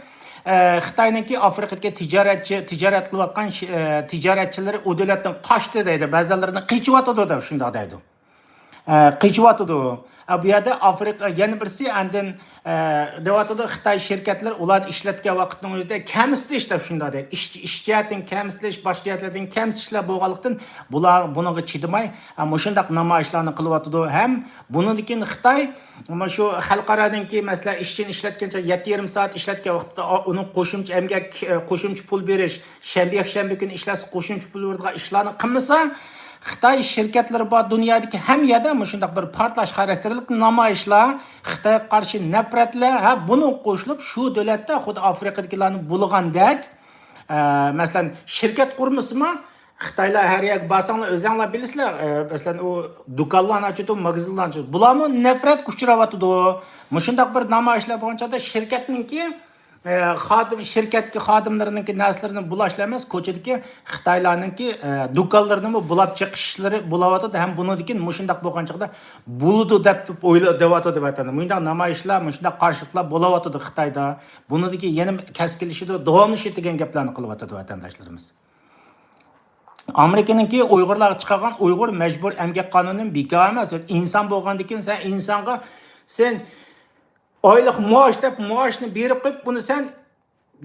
ئە، خىتاينىڭكى ئافرىقىدىكى تىجارەتچى، تىجارەت قىلىۋاتقان شى-، ئە، تىجارەتچىلىرى ئۇ دۆلەتتىن قاچتى دەيدۇ. بەزىلىرىنى قېچىۋاتىدۇ دەپ شۇنداق دەيدۇ. ئە، قېچىۋاتىدۇ. ئە، بۇ يەردە ئافرىقا، يەنە بىرسى ئاندىن، ئە، دەۋاتىدۇ، خىتاي شىركەتلىرى ئۇلارنى ئىشلەتكەن ۋاقىتنىڭ ئۆزىدە كەمسىتىش دەپ شۇنداق دەيدۇ. ئىش، ئىش جەھەتتىن كەمسىتىش، باشقا جەھەتلەردىن كەمسىتىشلەر بولغانلىقتىن، بۇلار بۇنىڭغا چىدىماي، ئە، مۇشۇنداق نامايىشلارنى قىلىۋاتىدۇ. ھەم بۇنىڭدىن كېيىن خىتاي مانا شۇ خەلقئارادىكى، مەسىلەن، ئىشچىنى ئىشلەتكەنچە يەتتە يېرىم سائەت ئىشلەتكەن ۋاقىتتا، ئا، ئۇنىڭ قوشۇمچە ئەمگەك، ئە، قوشۇمچە پۇل بېرىش، شەنبە، يەكشەنبە كۈنى ئىشلەتسە قوشۇمچە پۇل بېرىدىغان ئىشلارنى قىلمىسا، خىتاي شىركەتلىرى بار دۇنيادىكى ھەممە يەردە مۇشۇنداق بىر پارتلاش خاراكتېرلىك نامايىشلار، خىتايغا قارشى نەپرەتلەر، ھە، بۇنىڭغا قوشۇلۇپ شۇ دۆلەتتە خۇددى ئافرىقىدىكىلارنى بۇلىغاندەك، ئە، مەسىلەن، شىركەت قۇرمىسىمۇ، خىتايلار ھەر يەرگە بارساڭلار ئۆزەڭلار بىلىسىلەر، ئە، مەسىلەن، ئۇ دۇكانلارنى ئاچىدۇ، ماگىزىنلارنى ئاچىدۇ. بۇلارمۇ نەپرەتكە ئۇچراۋاتىدۇ. مۇشۇنداق بىر نامايىشلار بولغان چاغدا شىركەتنىڭكى ئە، خادىم، شىركەتكە خادىملىرىنىڭكى نەرسىلىرىنى بۇلاشلا ئەمەس، كوچىدىكى خىتايلارنىڭكى، ئە، دۇكانلىرىنىمۇ بۇلاپ چېقىشلىرى بولاۋاتىدۇ ھەم بۇنىڭدىن كېيىن مۇشۇنداق بولغان چاغدا بولىدۇ دەپ ئويلا-، دەۋاتىدۇ ۋەتەندە. مۇشۇنداق نامايىشلار، مۇشۇنداق قارشىلىقلار بولاۋاتىدۇ خىتايدا. بۇنىڭدىن كېيىن يەنە كەسكىنلىشىدۇ، داۋاملىشىدۇ دېگەن گەپلەرنى قىلىۋاتىدۇ ۋەتەنداشلىرىمىز. ئامېرىكىنىڭكى ئۇيغۇرلارغا چىقارغان ئۇيغۇر مەجبۇرىي ئەمگەك قانۇنى بىكار ئەمەس. ئىنسان بولغاندىن كېيىن سەن ئىنسانغا، سەن ئايلىق مائاش دەپ مائاشنى بېرىپ قويۇپ، بۇنى سەن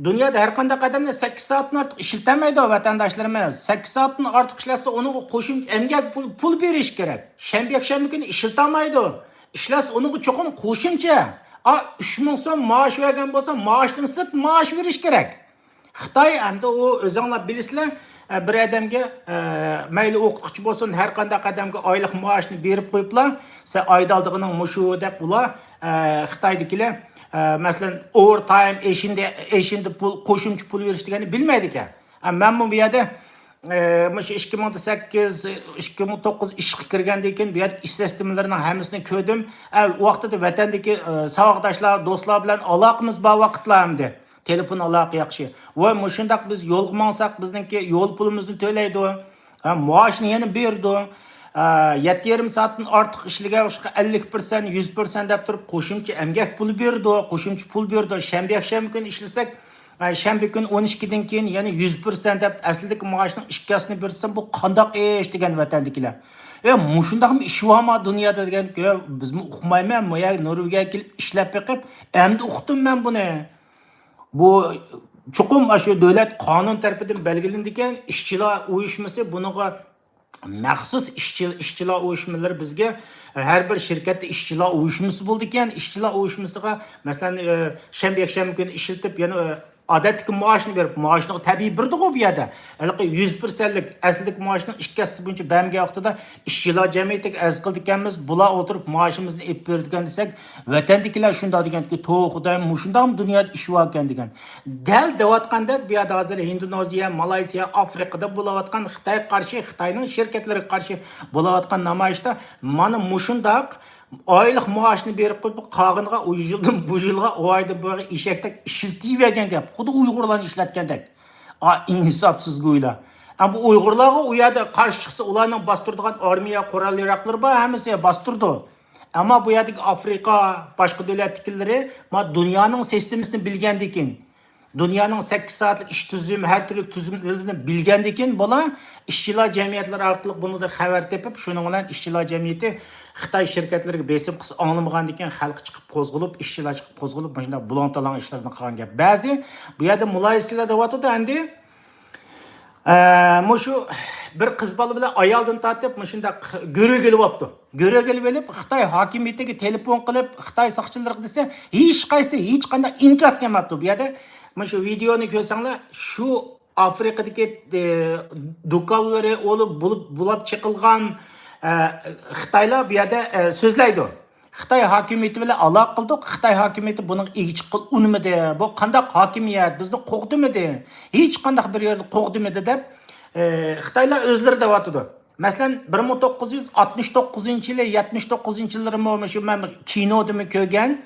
دۇنيادا ھەر قانداق ئادەمنى سەككىز سائەتتىن ئارتۇق ئىشلىتەلمەيدۇ ۋەتەنداشلىرىمىز. سەككىز سائەتتىن ئارتۇق ئىشلەتسە، ئۇنىڭغا قوشۇمچە ئەمگەك پۇل، پۇل بېرىش كېرەك. شەنبە، يەكشەنبە كۈنى ئىشلىتەلمەيدۇ. ئىشلەتسە، ئۇنىڭغا چوقۇم قوشۇمچە، ئا، ئۈچ مىڭ سوم مائاش بەرگەن بولسا، مائاشتىن سىرت مائاش بېرىش كېرەك. خىتاي ئەمدى ئۇ ئۆزۈڭلار بىلىسىلەر، ئە، بىر ئادەمگە، ئە، مەيلى ئوقۇتقۇچى بولسۇن، ھەر قانداق ئادەمگە ئايلىق مائاشنى بېرىپ قويۇپلا، سەن ئايدا ئالىدىغىنىڭ مۇشۇ دەپ ئۇلار، ئە، خىتايدىكىلەر، ئە، مەسىلەن، ئوۋېرتايم، ئېشىندى، ئېشىندى پۇل، قوشۇمچە پۇل بېرىش دېگەننى بىلمەيدىكەن. ئە، مەنمۇ بۇ يەردە، ئە، مۇشۇ ئىككى مىڭ سەككىز، ئىككى مىڭ توققۇز ئىشقا كىرگەندىن كېيىن بۇ يەردىكى ئىش سىستېمىلىرىنىڭ ھەممىسىنى كۆردۈم. ئە، ئۇ ۋاقتىدا ۋەتەندىكى، ئە، ساۋاقداشلار، دوستلار بىلەن ئالاقىمىز بار ۋاقىتلار ئەمدى. تېلېفون ئالاقە ياخشى. ۋە مۇشۇنداق بىز يولغا ماڭساق، بىزنىڭكى يول پۇلىمىزنى تۆلەيدۇ. ھە، مائاشنى يەنە بېرىدۇ. ھە، يەتتە يېرىم سائەتتىن ئارتۇق ئىشلىگەن ئىشقا ئەللىك پىرسەنت، يۈز پىرسەنت دەپ تۇرۇپ، قوشۇمچە ئەمگەك پۇلى بېرىدۇ، قوشۇمچە پۇل بېرىدۇ. شەنبە، يەكشەنبە كۈنى ئىشلىسەك، ھە، شەنبە كۈنى ئون ئىككىدىن كېيىن يەنە يۈز پىرسەنت دەپ، ئەسلىدىكى مائاشنىڭ ئىككى ھەسسىسىنى بېرسە، بۇ قانداق ئىش دېگەن ۋەتەندىكىلەر. ئە، مۇشۇنداقمۇ ئىش بارما دۇنيادا دېگەن، بىزمۇ ئۇقمايمەن، بۇ يەرگە نورۋېگىيەگە كېلىپ ئىشلەپ بېقىپ، ئەمدى ئۇقتۇم مەن بۇنى. بۇ چوقۇم ئاشۇ دۆلەت قانۇن تەرىپىدىن بەلگىلىنىدىكەن، ئىشچىلار ئۇيۇشمىسى بۇنىڭغا مەخسۇس ئىشچى-، ئىشچىلار ئۇيۇشمىلىرى بىزگە، ھەر بىر شىركەتتە ئىشچىلار ئۇيۇشمىسى بولىدىكەن. ئىشچىلار ئۇيۇشمىسىغا، مەسىلەن، ئە، شەنبە، يەكشەنبە كۈنى ئىشلىتىپ، يەنە، ئە، ئادەتتىكى مائاشنى بېرىپ، مائاشنى تەبىئىي بېرىدىغۇ بۇ يەردە. ھېلىقى يۈز پىرسەنتلىك ئەسلىدىكى مائاشنىڭ ئىككى ھەسسىسى بويىچە بەرمىگەن ۋاقتىدا ئىشچىلار جەمئىيىتىگە ئەرز قىلىدىكەنمىز، بۇلار ئولتۇرۇپ مائاشىمىزنى ئېلىپ بېرىدىكەن دېسەك، ۋەتەندىكىلەر شۇنداق دېگەنكى، توۋا خۇدايىم، مۇشۇنداقمۇ دۇنيادا ئىش باركەن دېگەن. دەل دەۋاتقاندەك، بۇ يەردە ھازىر ھىندونېزىيە، مالايسىيە، ئافرىقىدا بولۇۋاتقان خىتايغا قارشى، خىتاينىڭ شىركەتلىرىگە قارشى بولۇۋاتقان نامايىشتا مانا مۇشۇنداق ئايلىق مائاشنى بېرىپ قويۇپ، قالغىنىغا ئۇ يىلدىن بۇ يىلغا، ئۇ ئايدىن بۇ ئايغا ئېشەكتەك ئىشلىتىۋەرگەن گەپ. خۇددى ئۇيغۇرلارنى ئىشلەتكەندەك. ئا، ئىنساپسىزگۇيلار. ئا، بۇ ئۇيغۇرلارغا ئۇ يەردە قارشى چىقسا، ئۇلارنىڭ باستۇرىدىغان ئارمىيە، قورال ياراقلىرى بار، ھەممىسى باستۇرىدۇ. ئەمما بۇ يەردىكى ئافرىقا، باشقا دۆلەتتىكىلىرى، ما، دۇنيانىڭ سىستېمىسىنى بىلگەندىكىن، دۇنيانىڭ سەككىز سائەتلىك ئىش تۈزۈمى، ھەر تۈرلۈك تۈزۈملىرىنى بىلگەندىكىن، بۇلار ئىشچىلار جەمئىيەتلىرى ئارقىلىق بۇنىڭدىن خەۋەر تېپىپ، شۇنىڭ بىلەن ئىشچىلار جەمئىيىتى خىتاي شىركەتلىرىگە بېسىم قىلسا ئاڭلىمىغاندىكىن، خەلق چىقىپ قوزغىلىپ، ئىشچىلار چىقىپ قوزغىلىپ، مۇشۇنداق بۇلاڭ-تالاڭ ئىشلارنى قىلغان گەپ. بەزى بۇ يەردە مۇلاھىزىچىلەر دەۋاتىدۇ ئەمدى. ئە، مۇشۇ بىر قىز بالا بىلەن ئايالدىن تارتىپ مۇشۇنداق گۆرۈگە ئېلىۋاپتۇ. گۆرۈگە ئېلىۋېلىپ، خىتاي ھاكىمىيىتىگە تېلېفون قىلىپ، خىتاي ساقچىلىرىغا دېسە، ھېچقايسىسى ھېچقانداق ئىنكاس كەلمەپتۇ. بۇ يەردە مۇشۇ ۋىدېونى كۆرسەڭلار، شۇ ئافرىقىدىكى، ئە، دۇكانلىرى ئۇلۇپ بۇلۇپ، بۇلاپ چېقىلغان، ئە، خىتايلار بۇ يەردە، ئە، سۆزلەيدۇ. خىتاي ھاكىمىيىتى بىلەن ئالاقە قىلدۇق. خىتاي ھاكىمىيىتى بۇنىڭغا ئىگە چىققىلى ئۇنىمىدى. بۇ قانداق ھاكىمىيەت؟ بىزنى قوغدىمىدى. ھېچقانداق بىر يەردە قوغدىمىدى دەپ، ئە، خىتايلار ئۆزلىرى دەۋاتىدۇ. مەسىلەن، بىر مىڭ توققۇز يۈز ئاتمىش توققۇزىنچى يىلى، يەتمىش توققۇزىنچى يىللىرىمۇ مۇشۇ مەن كىنودىمۇ كۆرگەن.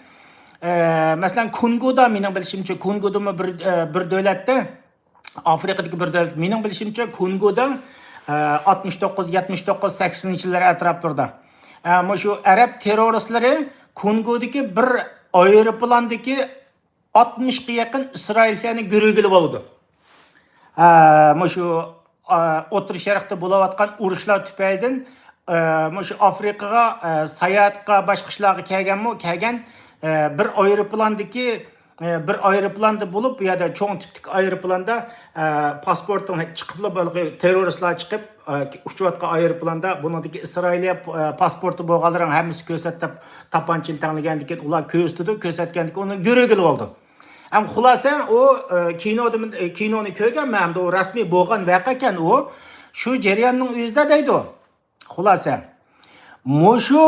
ئە، مەسىلەن، كونگودا، مېنىڭ بىلىشىمچە، كونگودىمۇ بىر، ئە، بىر دۆلەتتە، ئافرىقىدىكى بىر دۆلەت، مېنىڭ بىلىشىمچە، كونگودا، ئە، ئاتمىش توققۇز، يەتمىش توققۇز، سەكسىنىنچى يىللار ئەتراپلىرىدا، ئە، مۇشۇ ئەرەب تېررورىستلىرى كونگودىكى بىر ئايروپىلاندىكى ئاتمىشقا يېقىن ئىسرائىللىكلەرنى گۆرۈگە ئېلىۋالىدۇ. ئە، مۇشۇ، ئە، ئوتتۇرا شەرقتە بولۇۋاتقان ئۇرۇشلار تۈپەيلىدىن، ئە، مۇشۇ ئافرىقىغا، ئە، ساياھەتقە، باشقا ئىشلارغا كەلگەنمۇ، كەلگەن، ئە، بىر ئايروپىلاندىكى، ئە، بىر ئايروپىلاندا بولۇپ، بۇ يەردە چوڭ تىپتىكى ئايروپىلاندا، ئە، پاسپورتىڭ چىقىپلا، بولغى تېررورىستلار چىقىپ، ئە، ئۇچۇۋاتقان ئايروپىلاندا بۇنىڭدىكى ئىسرائىلىيە، ئە، پاسپورتى بولغانلىرىڭ ھەممىسى كۆرسەت دەپ تاپانچىنى تەڭلىگەندىن كېيىن ئۇلار كۆرسىتىدۇ، كۆرسەتكەندىن كېيىن ئۇنى گۆرۈگە ئېلىۋالىدۇ. ئەم خۇلاسە ئۇ، ئە، كىنودا، ئە، كىنونى كۆرگەنمەن ھەمدە ئۇ رەسمىي بولغان ۋەقەكەن ئۇ. شۇ جەرياننىڭ ئۆزىدە دەيدۇ. خۇلاسە، مۇشۇ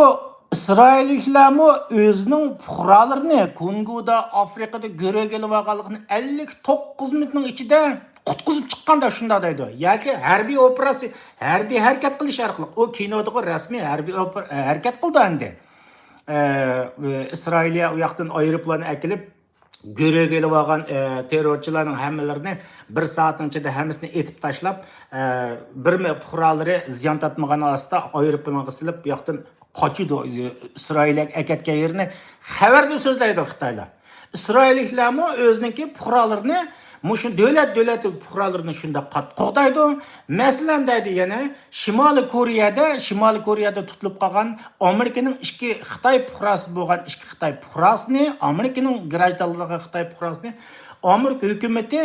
ئىسرائىللىكلەرمۇ ئۆزىنىڭ پۇقرالىرىنى كونگودا، ئافرىقىدا گۆرۈگە ئېلىۋالغانلىقىنى ئەللىك توققۇز مىنۇتنىڭ ئىچىدە قۇتقۇزۇپ چىققان دەپ شۇنداق دەيدۇ. ياكى ھەربىي ئوپېراتسىيە، ھەربىي ھەرىكەت قىلىش ئارقىلىق. ئۇ كىنودىغۇ رەسمىي ھەربىي ئوپېر-، ھەرىكەت قىلدى ئەمدى. ئە، ئىسرائىلىيە ئۇ ياقتىن ئايروپىلان ئەكېلىپ، گۆرۈگە ئېلىۋالغان، ئە، تېررورچىلارنىڭ ھەممىلىرىنى بىر سائەتنىڭ ئىچىدە ھەممىسىنى ئېتىپ تاشلاپ، ئە، بىرمۇ پۇقرالىرى زىيان تارتمىغان ھالدا ئايروپىلانغا سېلىپ، بۇ ياقتىن قاچىدۇ. ئىسرائىلىيەگە ئەكەتكەن يېرىنى خەۋەردە سۆزلەيدۇ خىتايلار. ئىسرائىللىكلەرمۇ ئۆزىنىڭكى پۇقرالىرىنى، مۇشۇ دۆلەت، دۆلەت پۇقرالىرىنى شۇنداق قاتتىق قوغدايدۇ. مەسىلەن، دەيدۇ يەنە، شىمالىي كورېيەدە، شىمالىي كورېيەدە تۇتۇلۇپ قالغان ئامېرىكىنىڭ ئىككى خىتاي پۇقراسى بولغان ئىككى خىتاي پۇقراسىنى، ئامېرىكىنىڭ گراژدانلىقى خىتاي پۇقراسىنى ئامېرىكا ھۆكۈمىتى،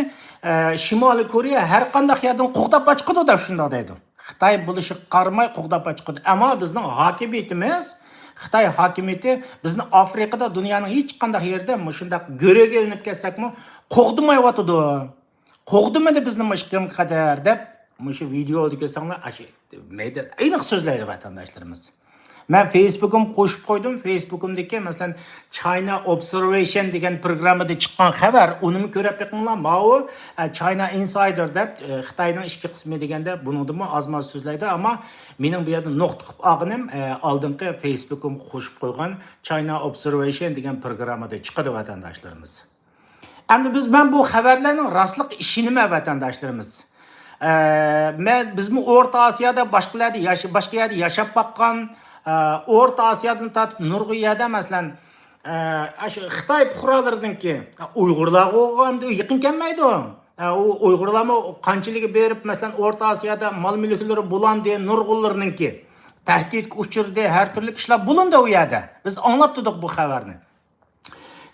ئە، شىمالىي كورېيە ھەر قانداق يەردىن قوغداپ ئاچىقىدۇ دەپ شۇنداق دەيدۇ. خىتاي بولۇشىغا قارىماي قوغداپ ئاچىقىدۇ. ئەمما بىزنىڭ ھاكىمىيىتىمىز، خىتاي ھاكىمىيىتى بىزنى ئافرىقىدا دۇنيانىڭ ھېچقانداق يېرىدە مۇشۇنداق گۆرۈگە ئېلىنىپ كەتسەكمۇ قوغدىمايۋاتىدۇ. قوغدىمىدى بىزنى مۇشۇ كۈنگە قەدەر دەپ مۇشۇ ۋىدېئودا كۆرسەڭلار، ئاشۇ مەيدان ئېنىق سۆزلەيدۇ ۋەتەنداشلىرىمىز. مەن فېيسبۇكۇمغا قوشۇپ قويدۇم. فېيسبۇكۇمدىكى، مەسىلەن، چاينا ئوبسېرۋېيشن دېگەن پروگراممىدا چىققان خەۋەر، ئۇنىمۇ كۆرۈپ بېقىڭلار. ماۋۇ، ئە، چاينا ئىنسايدېر دەپ، ئە، خىتاينىڭ ئىچكى قىسمى دېگەندە، بۇنىڭدىمۇ ئازماز سۆزلەيدۇ. ئەمما مېنىڭ بۇ يەردە نۇقتا قىلىپ ئالغىنىم، ئە، ئالدىنقى فېيسبۇكۇمغا قوشۇپ قويغان چاينا ئوبسېرۋېيشن دېگەن پروگراممىدا چىقىدۇ، ۋەتەنداشلىرىمىز. ئەمدى بىز، مەن بۇ خەۋەرلەرنىڭ راستلىقىغا ئىشىنىمەن، ۋەتەنداشلىرىمىز. ئە، مەن، بىزمۇ ئورتا ئاسىيادا، باشقىلاردا ياشا-، باشقا يەردە ياشاپ باققان، ئە، ئورتا ئاسىيادىن تارتىپ نۇرغۇن يەردە، مەسىلەن، ئە، ئاشۇ خىتاي پۇقرالىرىنىڭكى، ئۇيغۇرلارغا ئەمدى يېقىن كەلمەيدۇ. ئە، ئۇ ئۇيغۇرلارمۇ قانچىلىكى بېرىپ، مەسىلەن، ئورتا ئاسىيادا مال مۈلۈكلىرى بۇلاندى، نۇرغۇنلىرىنىڭكى تەھدىتكە ئۇچرىدى، ھەر تۈرلۈك ئىشلار بولۇندى ئۇ يەردە. بىز ئاڭلاپ تۇردۇق بۇ خەۋەرنى.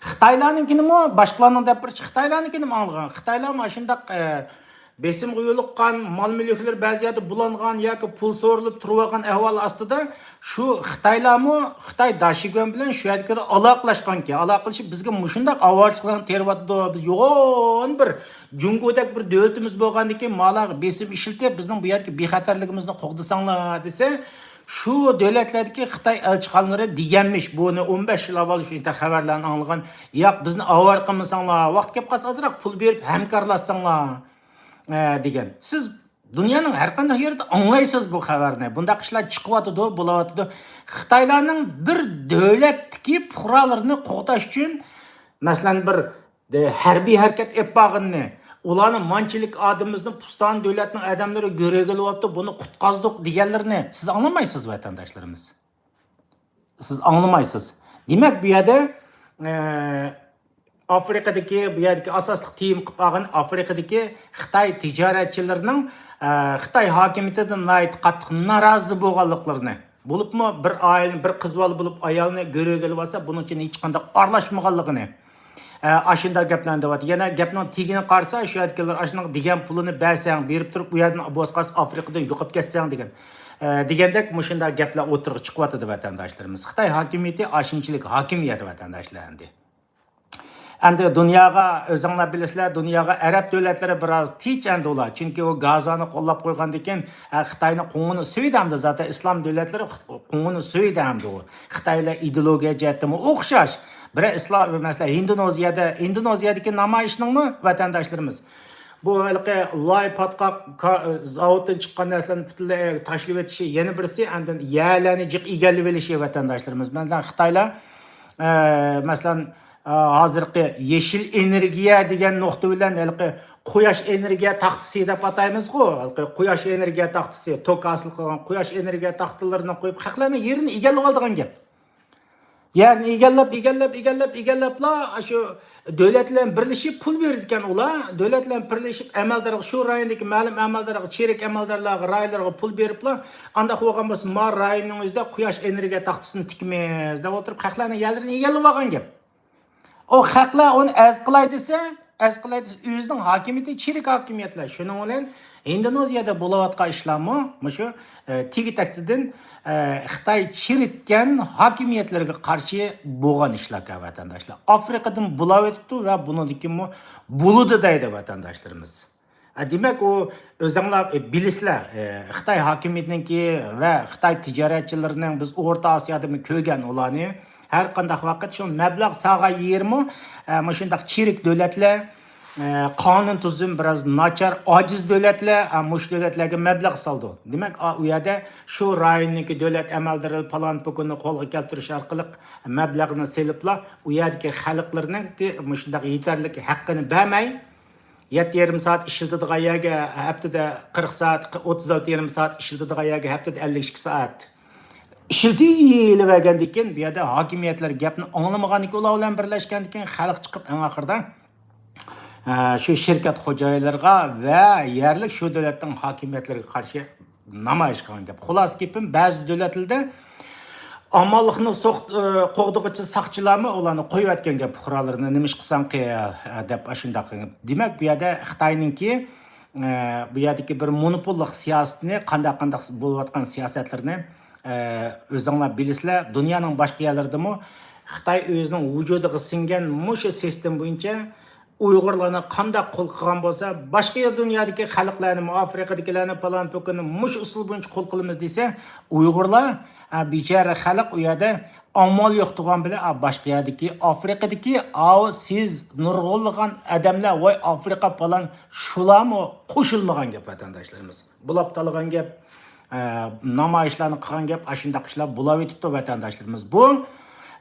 خىتايلارنىڭكىنىمۇ، باشقىلارنىڭ دەپ بېرىشى، خىتايلارنىڭكىنىمۇ ئاڭلىغان. خىتايلارمۇ ئاشۇنداق، ئە، بېسىمغا يولۇققان، مال مۈلۈكلىرى بەزى يەردە بۇلانغان ياكى پۇل سورىلىپ تۇرۇۋالغان ئەھۋال ئاستىدا، شۇ خىتايلارمۇ خىتاي داشىگۈەن بىلەن شۇ يەردىكىلەر ئالاقىلەشكەنكەن. ئالاقىلىشىپ، بىزگە مۇشۇنداق ئاۋارىچىلىكلەرنى تېرىۋاتىدۇ، بىز يوغان بىر جۇڭگودەك بىر دۆلىتىمىز بولغاندىكىن، مالارغا بېسىم ئىشلىتىپ، بىزنىڭ بۇ يەردىكى بىخەتەرلىكىمىزنى قوغدىساڭلار دېسە، شۇ دۆلەتلەردىكى خىتاي ئەلچىخانىلىرى دېگەنمىش، بۇنى ئون بەش يىل ئاۋۋال شۇ يەردە خەۋەرلەرنى ئاڭلىغان. ياق، بىزنى ئاۋارە قىلمىساڭلار، ۋاقىت كەپ قالسا ئازراق پۇل بېرىپ ھەمكارلاشساڭلار، ئە، دېگەن. سىز دۇنيانىڭ ھەر قانداق يېرىدە ئاڭلايسىز بۇ خەۋەرنى. بۇنداق ئىشلار چىقىۋاتىدۇ، بولۇۋاتىدۇ. خىتايلارنىڭ بىر دۆلەتتىكى پۇقرالىرىنى قوغداش ئۈچۈن، مەسىلەن، بىر دە-، ھەربىي ھەرىكەت ئېلىپ بارغىنىنى، ئۇلارنى مانچىلىك ئادىمىمىزنى پۇستان دۆلەتنىڭ ئادەملىرى گۆرۈگە ئېلىۋاپتۇ، بۇنى قۇتقازدۇق دېگەنلىرىنى سىز ئاڭلىمايسىز، ۋەتەنداشلىرىمىز. سىز ئاڭلىمايسىز. دېمەك، بۇ يەردە، ئە، ئافرىقىدىكى، بۇ يەردىكى ئاساسلىق تېما قىلىپ ئالغان ئافرىقىدىكى خىتاي تىجارەتچىلىرىنىڭ، ئە، خىتاي ھاكىمىيىتىدىن ناھايىتى قاتتىق نارازى بولغانلىقلىرىنى، بولۇپمۇ بىر ئائىلىنى، بىر قىز بالا بولۇپ ئايالنى گۆرۈگە ئېلىۋالسا، بۇنىڭ ئۈچۈن ھېچقانداق ئارىلاشمىغانلىقىنى، ئە، ئاشۇنداق گەپلەرنى دەۋاتىدۇ. يەنە گەپنىڭ تېگىنى قارىسا، شۇ يەردىكىلەر ئاشۇنىڭ دېگەن پۇلىنى بەرسەڭ، بېرىپ تۇرۇپ، ئۇ يەردىن بولسا قالسا ئافرىقىدىن يوقاپ كەتسەڭ دېگەن، ئە، دېگەندەك مۇشۇنداق گەپلەر ئوتتۇرىغا چىقىۋاتىدۇ، ۋەتەنداشلىرىمىز. خىتاي ھاكىمىيىتى ئاشۇنچىلىك ھاكىمىيەت، ۋەتەنداشلار ئەمدى. ئەمدى دۇنياغا، ئۆزۈڭلار بىلىسىلەر، دۇنياغا ئەرەب دۆلەتلىرى بىراز تىنچ ئەمدى ئۇلار. چۈنكى ئۇ گازانى قوللاپ قويغاندىكىن، ئە، خىتاينى قوڭىنى سۆيىدۇ ئەمدى. زاتەن ئىسلام دۆلەتلىرى قوڭىنى سۆيىدۇ ئەمدى ئۇ. خىتايلار ئىدېئولوگىيە جەھەتتىمۇ ئوخشاش. بىرەر ئىسلام، مەسىلەن، ھىندونېزىيەدە، ئىندونېزىيەدىكى نامايىشنىڭمۇ ۋەتەنداشلىرىمىز بۇ ھېلىقى لاي پاتقاق كا-، زاۋۇتتىن چىققان نەرسىلەرنى پۈتۈنلەي تاشلىۋېتىشى، يەنە بىرسى ئاندىن يەرلەرنى جىق ئىگىلىۋېلىشى ۋەتەنداشلىرىمىز. مەسىلەن، خىتايلار، ئە، مەسىلەن، ھازىرقى يېشىل ئېنېرگىيە دېگەن نۇقتا بىلەن ھېلىقى قۇياش ئېنېرگىيە تاختىسى دەپ ئاتايمىزغۇ، ھېلىقى قۇياش ئېنېرگىيە تاختىسى، توك ھاسىل قىلغان قۇياش ئېنېرگىيە تاختىلىرىنى قويۇپ، خەقلەرنىڭ يېرىنى ئىگىلەپ ئالىدىغان گەپ. يەرنى ئىگىلەپ، ئىگىلەپ، ئىگىلەپ، ئىگىلەپلا، شۇ دۆلەت بىلەن بىرلىشىپ پۇل بېرىدىكەن ئۇلار. دۆلەت بىلەن بىرلىشىپ ئەمەلدارغا، شۇ رايوندىكى مەلۇم ئەمەلدارغا، چېرىك ئەمەلدارلارغا، رايونلارغا پۇل بېرىپلا، ئانداق بولغان بولسا، ما رايوننىڭ ئۆزىدە قۇياش ئېنېرگىيە تاختىسىنى تىكىمىز دەپ ئولتۇرۇپ، خەقلەرنىڭ يەرلىرىنى ئىگىلەپ ئالغان گەپ. ئۇ خەقلەر ئۇنى ئەرز قىلاي دېسە، ئەرز قىلاي دېسە، ئۆزىنىڭ ھاكىمىيىتى چىرىك ھاكىمىيەتلەر. شۇنىڭ بىلەن ئىندونېزىيەدە بولۇۋاتقان ئىشلارمۇ مۇشۇ، ئە، تېگى تەكتىدىن، ئە، خىتاي چىرىتكەن ھاكىمىيەتلىرىگە قارشى بولغان ئىشلاركەن، ۋەتەنداشلار. ئافرىقىدىن بولاۋېتىپتۇ ۋە بۇنىڭدىن كېيىنمۇ بولىدۇ دەيدۇ ۋەتەنداشلىرىمىز. ئە، دېمەك، ئۇ ئۆزۈڭلار، ئە، بىلىسىلەر، ئە، خىتاي ھاكىمىيىتىنىڭكى ۋە خىتاي تىجارەتچىلىرىنىڭ، بىز ئورتا ئاسىيادىمۇ كۆرگەن ئۇلارنى. ھەر قانداق ۋاقىت شۇ مەبلەغ سالغان يېرىمۇ، ئە، مۇشۇنداق چىرىك دۆلەتلەر، ئە، قانۇن تۈزۈم بىراز ناچار، ئاجىز دۆلەتلەر، ئە، مۇشۇ دۆلەتلەرگە مەبلەغ سالىدۇ. دېمەك، ئا، ئۇ يەردە شۇ رايوندىكى دۆلەت ئەمەلدىرى پالان پۇكۇننى قولغا كەلتۈرۈش ئارقىلىق مەبلەغنى سېلىپلا، ئۇ يەردىكى خەلقلىرىنىڭكى مۇشۇنداق يېتەرلىك ھەققىنى بەرمەي، يەتتە يېرىم سائەت ئىشلىتىدىغان يەرگە ھەپتىدە قىرىق سائەت، ئوتتۇز ئالتە يېرىم سائەت ئىشلىتىدىغان يەرگە ھەپتىدە ئەللىك ئىككى سائەت ئىشلىتىۋېرىۋەرگەندىن كېيىن، بۇ يەردە ھاكىمىيەتلەر گەپنى ئاڭلىمىغاندىكىن، ئۇلار بىلەن بىرلەشكەندىن كېيىن خەلق چىقىپ، ئەڭ ئاخىرىدا، ئە، شۇ شىركەت خوجايىنلىرىغا ۋە يەرلىك شۇ دۆلەتنىڭ ھاكىمىيەتلىرىگە قارشى نامايىش قىلغان گەپ. خۇلاسە گېپىم، بەزى دۆلەتلەردە ئامانلىقنى سوق-، ئى، قوغدىغۇچى ساقچىلارمۇ ئۇلارنى قويۇۋەتكەن گەپ، پۇقرالىرىنى نېمە ئىش قىلساڭ قىل، ئە، دەپ ئاشۇنداق. دېمەك، بۇ يەردە خىتاينىڭكى، ئە، بۇ يەردىكى بىر مونوپوللۇق سىياسىتىنى، قانداق، قانداق بولۇۋاتقان سىياسەتلىرىنى، ئە، ئۆزۈڭلار بىلىسىلەر. دۇنيانىڭ باشقا يەرلىرىدىمۇ خىتاي ئۆزىنىڭ ۋۇجۇدىغا سىڭگەن مۇشۇ سىستېما بويىچە ئۇيغۇرلارنى قانداق قۇل قىلغان بولسا، باشقا يەر دۇنيادىكى خەلقلەرنىمۇ، ئافرىقىدىكىلەرنى، پالان پوكۇننى مۇشۇ ئۇسۇل بويىچە قۇل قىلىمىز دېسە، ئۇيغۇرلار، ھە، بىچارە خەلق ئۇ يەردە ئامال يوق تۇرغان بىلەن، ئا، باشقا يەردىكى، ئافرىقىدىكى، ئاۋۇ سىز نۇرغۇنلىغان ئادەملەر، ۋاي ئافرىقا پالان، شۇلارمۇ قوشۇلمىغان گەپ، ۋەتەنداشلىرىمىز. بۇلاپ تالىغان گەپ، ئە، نامايىشلارنى قىلغان گەپ، ئاشۇنداق ئىشلار بولاۋېتىپتۇ، ۋەتەنداشلىرىمىز. بۇ،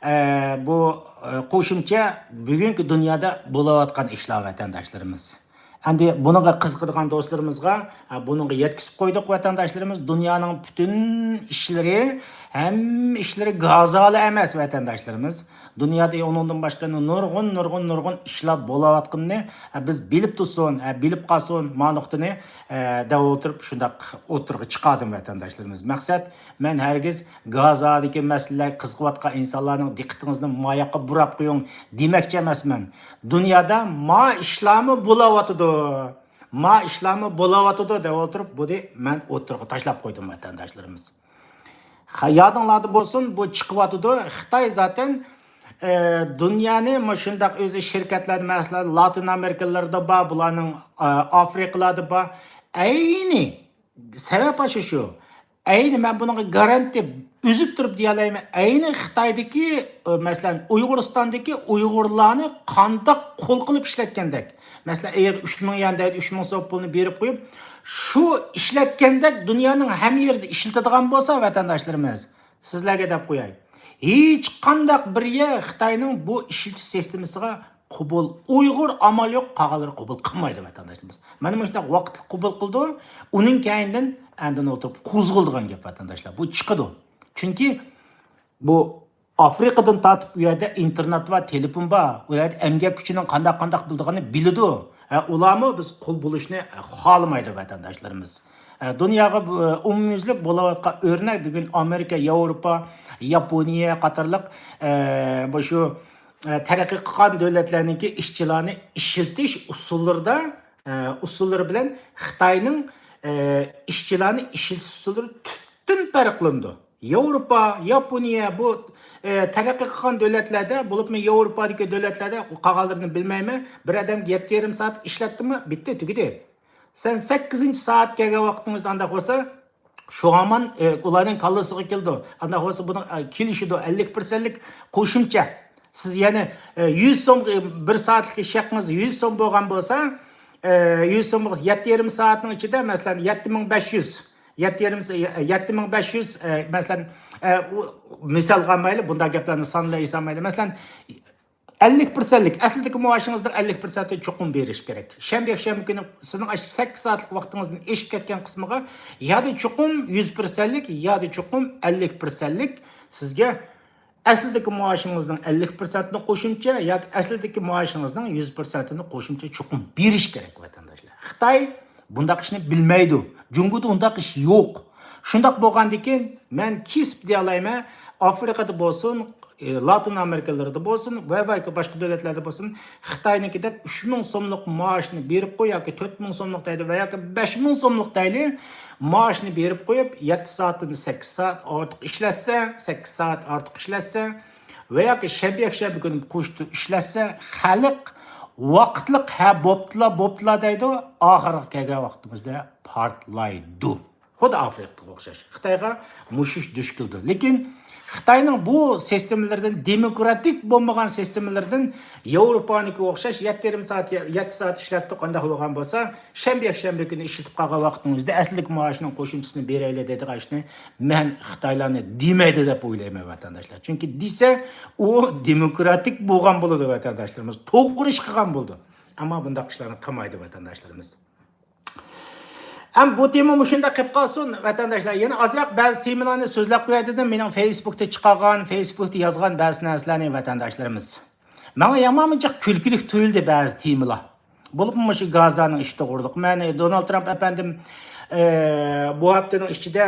ئە، بۇ، ئە، قوشۇمچە بۈگۈنكى دۇنيادا بولاۋاتقان ئىشلار، ۋەتەنداشلىرىمىز. ئەمدى بۇنىڭغا قىزىقىدىغان دوستلىرىمىزغا، ئە، بۇنىڭغا يەتكۈزۈپ قويدۇق، ۋەتەنداشلىرىمىز. دۇنيانىڭ پۈتۈن ئىشلىرى، ھەممە ئىشلىرى غازالا ئەمەس، ۋەتەنداشلىرىمىز. دۇنيادا ئۇنىڭدىن باشقا نۇرغۇن، نۇرغۇن، نۇرغۇن ئىشلار بولاۋاتقىنىنى، ھە، بىز بىلىپ تۇرسۇن، ھە، بىلىپ قالسۇن، ما نۇقتىنى، ھە، دەپ ئولتۇرۇپ شۇنداق ئوتتۇرىغا چىقاردىم، ۋەتەنداشلىرىمىز. مەقسەت، مەن ھەرگىز گازادىكى مەسىلىلەرگە قىزىقىۋاتقان ئىنسانلارنىڭ دىققىتىڭىزنى ما ياققا بۇراپ قويۇڭ دېمەكچى ئەمەسمەن. دۇنيادا ما ئىشلارمۇ بولاۋاتىدۇ، ما ئىشلارمۇ بولاۋاتىدۇ دەپ ئولتۇرۇپ، بۇنى مەن ئوتتۇرىغا تاشلاپ قويدۇم، ۋەتەنداشلىرىمىز. خا-، يادىڭلاردا بولسۇن، بۇ چىقىۋاتىدۇ. خىتاي زاتەن، ئە، دۇنيانى مۇشۇنداق ئۆزى شىركەتلەردە، مەسىلەن، لاتىن ئامېرىكىلىرىدا بار، بۇلارنىڭ، ئە، ئافرىقىلاردا بار. ئەينى سەۋەب ئاشۇ شۇ. ئەينى مەن بۇنىڭغا گارانتىيە ئۈزۈپ تۇرۇپ دېيەلەيمەن. ئەينى خىتايدىكى، ئە، مەسىلەن، ئۇيغۇرىستاندىكى ئۇيغۇرلارنى قانداق قۇل قىلىپ ئىشلەتكەندەك. مەسىلەن، ئەگەر ئۈچ مىڭ يۈەن دەيدۇ، ئۈچ مىڭ سوم پۇلنى بېرىپ قويۇپ، شۇ ئىشلەتكەندەك دۇنيانىڭ ھەممە يېرىدە ئىشلىتىدىغان بولسا، ۋەتەنداشلىرىمىز، سىزلەرگە دەپ قوياي، ھېچقانداق بىر يەر خىتاينىڭ بۇ ئىشلىتىش سىستېمىسىغا قوبۇل، ئۇيغۇر ئامال يوق، قالغانلىرى قوبۇل قىلمايدۇ، ۋەتەنداشلىرىمىز. مانا مۇشۇنداق ۋاقىتلىق قوبۇل قىلىدۇ، ئۇنىڭ كەينىدىن ئاندىن ئولتۇرۇپ قوزغىلىدىغان گەپ، ۋەتەنداشلار. بۇ چىقىدۇ. چۈنكى بۇ ئافرىقىدىن تارتىپ ئۇ يەردە ئىنتېرنېت بار، تېلېفون بار، ئۇ يەردە ئەمگەك كۈچىنىڭ قانداق، قانداق بولىدىغىنى بىلىدۇ. ھە، ئۇلارمۇ بىز قۇل بولۇشنى خالىمايدۇ، ۋەتەنداشلىرىمىز. ھە، دۇنياغا بۇ، ئومۇميۈزلۈك بولۇۋاتقان ئۆرنەك بۈگۈن ئامېرىكا، ياۋروپا، ياپونىيە قاتارلىق، ئە، بۇ شۇ، ئە، تەرەققىي قىلغان دۆلەتلەرنىڭكى ئىشچىلارنى ئىشلىتىش ئۇسۇللىرىدا، ئە، ئۇسۇللىرى بىلەن خىتاينىڭ، ئە، ئىشچىلارنى ئىشلىتىش ئۇسۇللىرى تۈپتىن پەرقلىنىدۇ. ياۋروپا، ياپونىيە، بۇ، ئە، تەرەققىي قىلغان دۆلەتلەردە، بولۇپمۇ ياۋروپادىكى دۆلەتلەردە، قالغانلىرىنى بىلمەيمەن، بىر ئادەمگە يەتتە يېرىم سائەت ئىشلەتتىمۇ، بىتتى، تۈگىدى. سەن سەككىزىنچى سائەتكە كەلگەن ۋاقتىڭىزدا ئانداق بولسا، شۇ ھامان، ئە، ئۇلارنىڭ كاللىسىغا كېلىدۇ. ئانداق بولسا بۇنىڭ، ئە، كېلىشىدۇ، ئەللىك پىرسەنتلىك قوشۇمچە. سىز يەنە، ئە، يۈز سوم، ئە، بىر سائەتلىك ئىش ھەققىڭىز يۈز سوم بولغان بولسا، ئە، يۈز سوم بولسا، يەتتە يېرىم سائەتنىڭ ئىچىدە، مەسىلەن، يەتتە مىڭ بەش يۈز، يەتتە يېرىم سا-، يەتتە مىڭ بەش يۈز، ئە، مەسىلەن، ئە، ئۇ، مىسالغا ئالمايلى، بۇنداق گەپلەرنى سانلىيالمايلى. مەسىلەن، ئەللىك پىرسەنتلىك، ئەسلىدىكى مائاشىڭىزنىڭ ئەللىك پىرسەنتىنى چوقۇم بېرىش كېرەك. شەنبە، يەكشەنبە كۈنى سىزنىڭ ئاشۇ سەككىز سائەتلىك ۋاقتىڭىزدىن ئېشىپ كەتكەن قىسمىغا يا دە چوقۇم يۈز پىرسەنتلىك، يا دە چوقۇم ئەللىك پىرسەنتلىك سىزگە ئەسلىدىكى مائاشىڭىزنىڭ ئەللىك پىرسەنتىنى قوشۇمچە ياكى ئەسلىدىكى مائاشىڭىزنىڭ يۈز پىرسەنتىنى قوشۇمچە چوقۇم بېرىش كېرەك، ۋەتەنداشلار. خىتاي بۇنداق ئىشنى بىلمەيدۇ. جۇڭگودا ئۇنداق ئىش يوق. شۇنداق بولغاندىكىن مەن كېسىپ دېيەلەيمەن، ئافرىقىدا بولسۇن، ئى، لاتىن ئامېرىكىلىرىدا بولسۇن ۋە بەلكى باشقا دۆلەتلەردە بولسۇن، خىتاينىڭكىدەك ئۈچ مىڭ سوملۇق مائاشنى بېرىپ قوي ياكى تۆت مىڭ سوملۇق دەيلى ۋە ياكى بەش مىڭ سوملۇق دەيلى، مائاشنى بېرىپ قويۇپ، يەتتە سائەتتىن سەككىز سائەت ئارتۇق ئىشلەتسە، سەككىز سائەت ئارتۇق ئىشلەتسە ۋە ياكى شەنبە، يەكشەنبە كۈنى قوشۇپ ئىشلەتسە، خەلق ۋاقىتلىق، ھە، بوپتىلا، بوپتىلا دەيدۇ، ئاخىرغا كەلگەن ۋاقتىمىزدا پارتلايدۇ. خۇددى ئافرىقىغا ئوخشاش. خىتايغا مۇشۇ ئىش دۇچ كېلىدۇ. لېكىن خىتاينىڭ بۇ سىستېمىلىرىدىن، دېموكراتىك بولمىغان سىستېمىلىرىدىن ياۋروپانىڭكىگە ئوخشاش يەتتە يېرىم سائەت، يەتتە سائەت ئىشلەتتى، قانداق بولغان بولسا، شەنبە، يەكشەنبە كۈنى ئىشلىتىپ قالغان ۋاقتىڭىزدا ئەسلىدىكى مائاشنىڭ قوشۇمچىسىنى بېرەيلى دەيدىغان ئىشنى مەن خىتايلارنى دېمەيدۇ دەپ ئويلايمەن، ۋەتەنداشلار. چۈنكى دېسە، ئۇ دېموكراتىك بولغان بولىدۇ، ۋەتەنداشلىرىمىز. توغرا ئىش قىلغان بولىدۇ. ئەمما بۇنداق ئىشلارنى قىلمايدۇ، ۋەتەنداشلىرىمىز. ئەم بۇ تېما مۇشۇنداق قېلىپ قالسۇن، ۋەتەنداشلار. يەنە ئازراق بەزى تېمىلارنى سۆزلەپ قوياي دېدىم. مېنىڭ فېيسبۇكتا چىقارغان، فېيسبۇكتا يازغان بەزى نەرسىلەرنى، ۋەتەنداشلىرىمىز. ماڭا يامان جىق كۈلكىلىك تۇيۇلدى بەزى تېمىلار. بولۇپمۇ مۇشۇ گازانىڭ ئىشى توغرۇلۇق. مەن دونالد ترامپ ئەپەندىم، ئە، بۇ ھەپتىنىڭ ئىچىدە،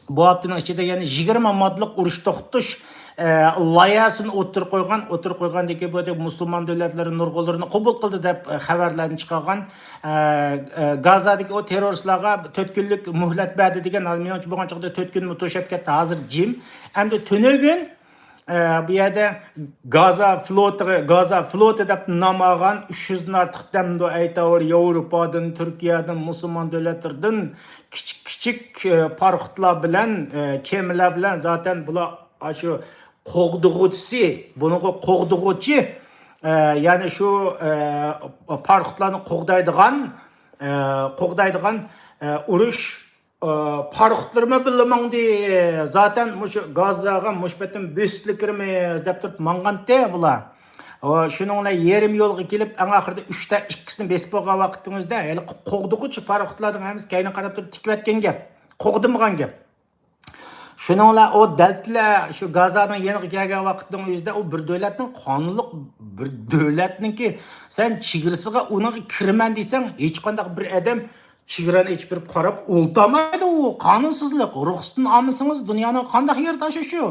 بۇ ھەپتىنىڭ ئىچىدە يەنە يىگىرمە ماددىلىق ئۇرۇش توختىتىش، ئە، لايىھەسىنى ئوتتۇرىغا قويغان، ئوتتۇرىغا قويغاندىن كېيىن بۇ يەردە مۇسۇلمان دۆلەتلىرى نۇرغۇنلىرىنى قوبۇل قىلدى دەپ، ئە، خەۋەرلەرنى چىقارغان، ئە، ئە، گازادىكى ئۇ تېررورىستلارغا تۆت كۈنلۈك مۆھلەت بەردى دېگەن، مېنىڭچە بولغان چاغدا تۆت كۈنمۇ توشۇپ كەتتى، ھازىر جىم. ئەمدى تۈنۈگۈن ئە، بۇ يەردە گازا فلوتىغا، گازا فلوتى دەپ نام ئالغان ئۈچ يۈزدىن ئارتۇق دەمدۇ ئەيتاۋۇر ياۋروپادىن، تۈركىيەدىن، مۇسۇلمان دۆلەتلىرىدىن كىچىك، كىچىك، ئە، پاراخوتلار بىلەن، ئە، كېمىلەر بىلەن زاتەن بۇلار ئاشۇ قوغدىغۇچىسى، بۇنىڭغا قوغدىغۇچى، ئە، يەنى شۇ، ئە، پاراخوتلارنى قوغدايدىغان، ئە، قوغدايدىغان، ئە، ئۇرۇش ئا، پاراخوتلىرىمۇ بىللە ماڭدى. زاتەن مۇشۇ گازاغا مۇشۇ پېتىم بۆسۈپلا كىرىمىز دەپ تۇرۇپ ماڭغانتى بۇلار. ئا، شۇنىڭ بىلەن يېرىم يولغا كېلىپ، ئەڭ ئاخىرىدا ئۈچتە ئىككىسىنى بېسىپ بولغان ۋاقتىڭىزدا، ھېلىقى قوغدىغۇچى پاراخوتلارنىڭ ھەممىسى كەينىگە قاراپ تۇرۇپ تىكىۋەتكەن گەپ. قوغدىمىغان گەپ. شۇنىڭ بىلەن ئۇ دەلتىلەر شۇ گازانىڭ يېنىغا كەلگەن ۋاقىتنىڭ ئۆزىدە ئۇ بىر دۆلەتنىڭ قانۇنلۇق بىر دۆلەتنىڭكى سەن چېگرىسىغا ئۇنىڭغا كىرىمەن دېسەڭ، ھېچقانداق بىر ئادەم چېگرانى ئېچىپ بېرىپ قاراپ ئولتۇرمايدۇ، ئۇ قانۇنسىزلىق. رۇخسىتىنى ئالمىسىڭىز، دۇنيانىڭ قانداق يېرىدە ئاشۇ شۇ؟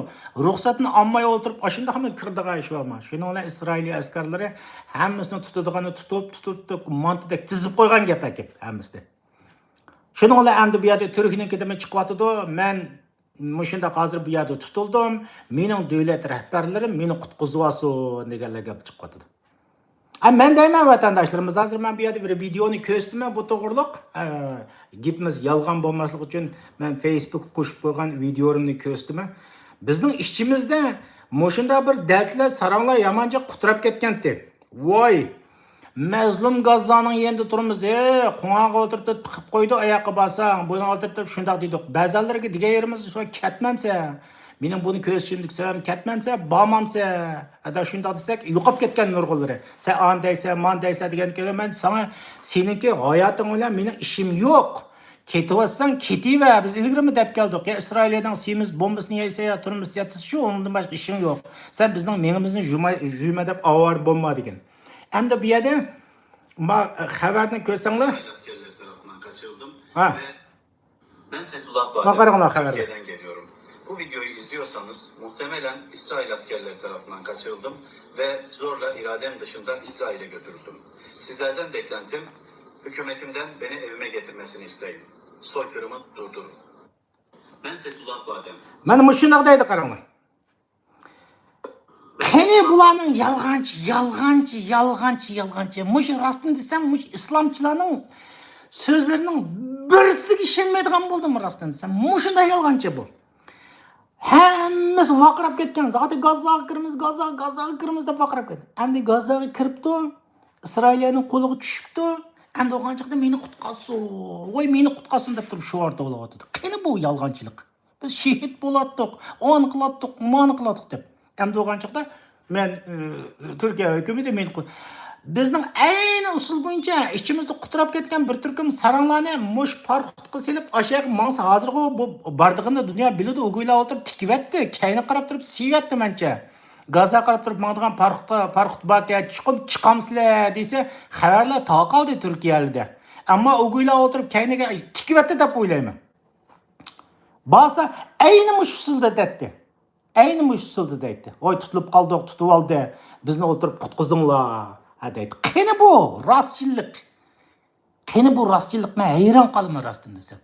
رۇخسەتنى ئالماي ئولتۇرۇپ، ئاشۇنداقمۇ كىرىدىغان ئىش بارمۇ؟ شۇنىڭ بىلەن ئىسرائىلىيە ئەسكەرلىرى ھەممىسىنى تۇتىدىغاننى تۇتۇپ، تۇتۇپ، تۇتۇپ، مانتىدەك تىزىپ قويغان گەپ ئەكەپ ھەممىسىنى. شۇنىڭ بىلەن ئەمدى بۇ يەردە تۈركنىڭكىدىنمۇ چىقىۋاتىدۇ. مەن مۇشۇنداق ھازىر بۇ يەردە تۇتۇلدۇم. مېنىڭ دۆلەت رەھبەرلىرىم مېنى قۇتقۇزۇۋالسۇن دېگەنلەر گەپ چىقىۋاتىدۇ. ھە، مەن دەيمەن، ۋەتەنداشلىرىمىز، ھازىر مەن بۇ يەردە بىر ۋىدېئونى كۆرسىتىمەن بۇ توغرۇلۇق. ئە، گېپىمىز يالغان بولماسلىقى ئۈچۈن مەن فېيسبۇكقا قوشۇپ قويغان ۋىدېئولىرىمنى كۆرسىتىمەن. بىزنىڭ ئىچىمىزدە مۇشۇنداق بىر دەلتىلەر، ساراڭلار يامان جىق قۇتراپ كەتكەنتى. ۋاي! مەزلۇم گاززانىڭ يېنىدا تۇرىمىز. ھە، قوڭغاق ئولتۇرۇپ تۇرۇپ تىقىپ قويدۇق، ئاياققا بارساڭ، بوينۇڭغا ئولتۇرۇپ تۇرۇپ شۇنداق دېدۇق. بەزەنلىرىگە دېگەن يېرىمىز، شۇ كەتمەمسە. مېنىڭ بۇنى كۆرسىتىشىمدىكى سەۋەبىم كەتمەمسە، بارمامسە. ئەدە شۇنداق دېسەك، يوقاپ كەتكەن نۇرغۇنلىرى. سەن ئانى دەيسەن، مانى دەيسەن دېگەندىكىن مەن ساڭا سېنىڭكى ھاياتىڭ بىلەن مېنىڭ ئىشىم يوق. كېتىۋاتساڭ كېتىۋەر، بىز ئىلگىرىمۇ دەپ كەلدۇق. يا ئىسرائىلىيەنىڭ سېمىز بومبىسىنى يەيسەن، يا تۈرمىسى يەتسە شۇ، ئۇنىڭدىن باشقا ئىشىڭ يوق. سەن بىزنىڭ مېڭىمىزنى يۇماي-، يۇيما دەپ ئاۋارە بولما دېگەن. ئەمدى بۇ يەردە ما-، خەۋەرنى كۆرسەڭلار. İsrail askerleri tarafından kaçırıldım ھە. Ve ben Fethullah Badem, قاراڭلار خەۋەرگە. Türkiye'den geliyorum. Bu videoyu izliyorsanız muhtemelen İsrail askerleri tarafından kaçırıldım ve zorla iradem dışında İsrail'e götürüldüm. Sizlerden beklentim hükümetimden beni evime getirmesini isteyin. Soykırımı durdurun. Ben Fethullah Badem. مانا مۇشۇنداق دەيدۇ، قاراڭلار. قېنى بۇلارنىڭ يالغانچى، يالغانچى، يالغانچى، يالغانچى. مۇشۇ راستىنى دېسەم، مۇشۇ ئىسلامچىلارنىڭ سۆزلىرىنىڭ بىرسىگە ئىشەنمەيدىغان بولدۇم، راستىنى دېسەم. مۇشۇنداق يالغانچى بۇ. ھەممىسى ۋارقىراپ كەتكەن. زادى گاززاغا كىرىمىز، گاززا، گاززاغا كىرىمىز دەپ ۋارقىراپ كەتتى. ئەمدى گاززاغا كىرىپتۇ. ئىسرائىلىيەنىڭ قولىغا چۈشۈپتۇ. ئەمدى بولغان چاغدا مېنى قۇتقارسۇن، ۋاي مېنى قۇتقارسۇن دەپ تۇرۇپ شوئار توۋلاۋاتىدۇ. قېنى بۇ يالغانچىلىق؟ بىز شېھىت بولاتتۇق، ئانى قىلاتتۇق، مانى قىلاتتۇق دەپ. ئەمدى بولغان چاغدا مەن، ئى، تۈركىيە ھۆكۈمىتى مېنى قۇ-، بىزنىڭ ئەينى ئۇسۇل بويىچە ئىچىمىزدە قۇتراپ كەتكەن بىر تۈركۈم ساراڭلارنى مۇشۇ پاراخوتقا سېلىپ، ئاشۇ يەرگە ماڭسا، ھازىرغۇ بۇ بارىدىغىنىنى دۇنيا بىلىدۇ، ئۇگۇيلار ئولتۇرۇپ تىكىۋەتتى، كەينىگە قاراپ تۇرۇپ سېلىۋەتتى مەنچە. گازاغا قاراپ تۇرۇپ ماڭىدىغان پاراخوتقا، پاراخوت باركەن، چىقىپ چىقامسىلەر دېسە، خەۋەرلەر تارقالدى تۈركىيەلىدە. ئەمما ئۇگۇيلار ئولتۇرۇپ كەينىگە تىكىۋەتتى دەپ ئويلايمەن. بارسا ئەينى مۇشۇ ئۇسۇلدا دەيتتى. ئەينى مۇشۇ ئۇسۇلدا دەيتتى. ۋاي، تۇتۇلۇپ قالدۇق، تۇتۇۋالدى. بىزنى ئولتۇرۇپ قۇتقۇزۇڭلار. ھە دەيتتى. قېنى بۇ راستچىللىق؟ قېنى بۇ راستچىللىق؟ مەن ھەيران قالىمەن راستىنى دېسەم.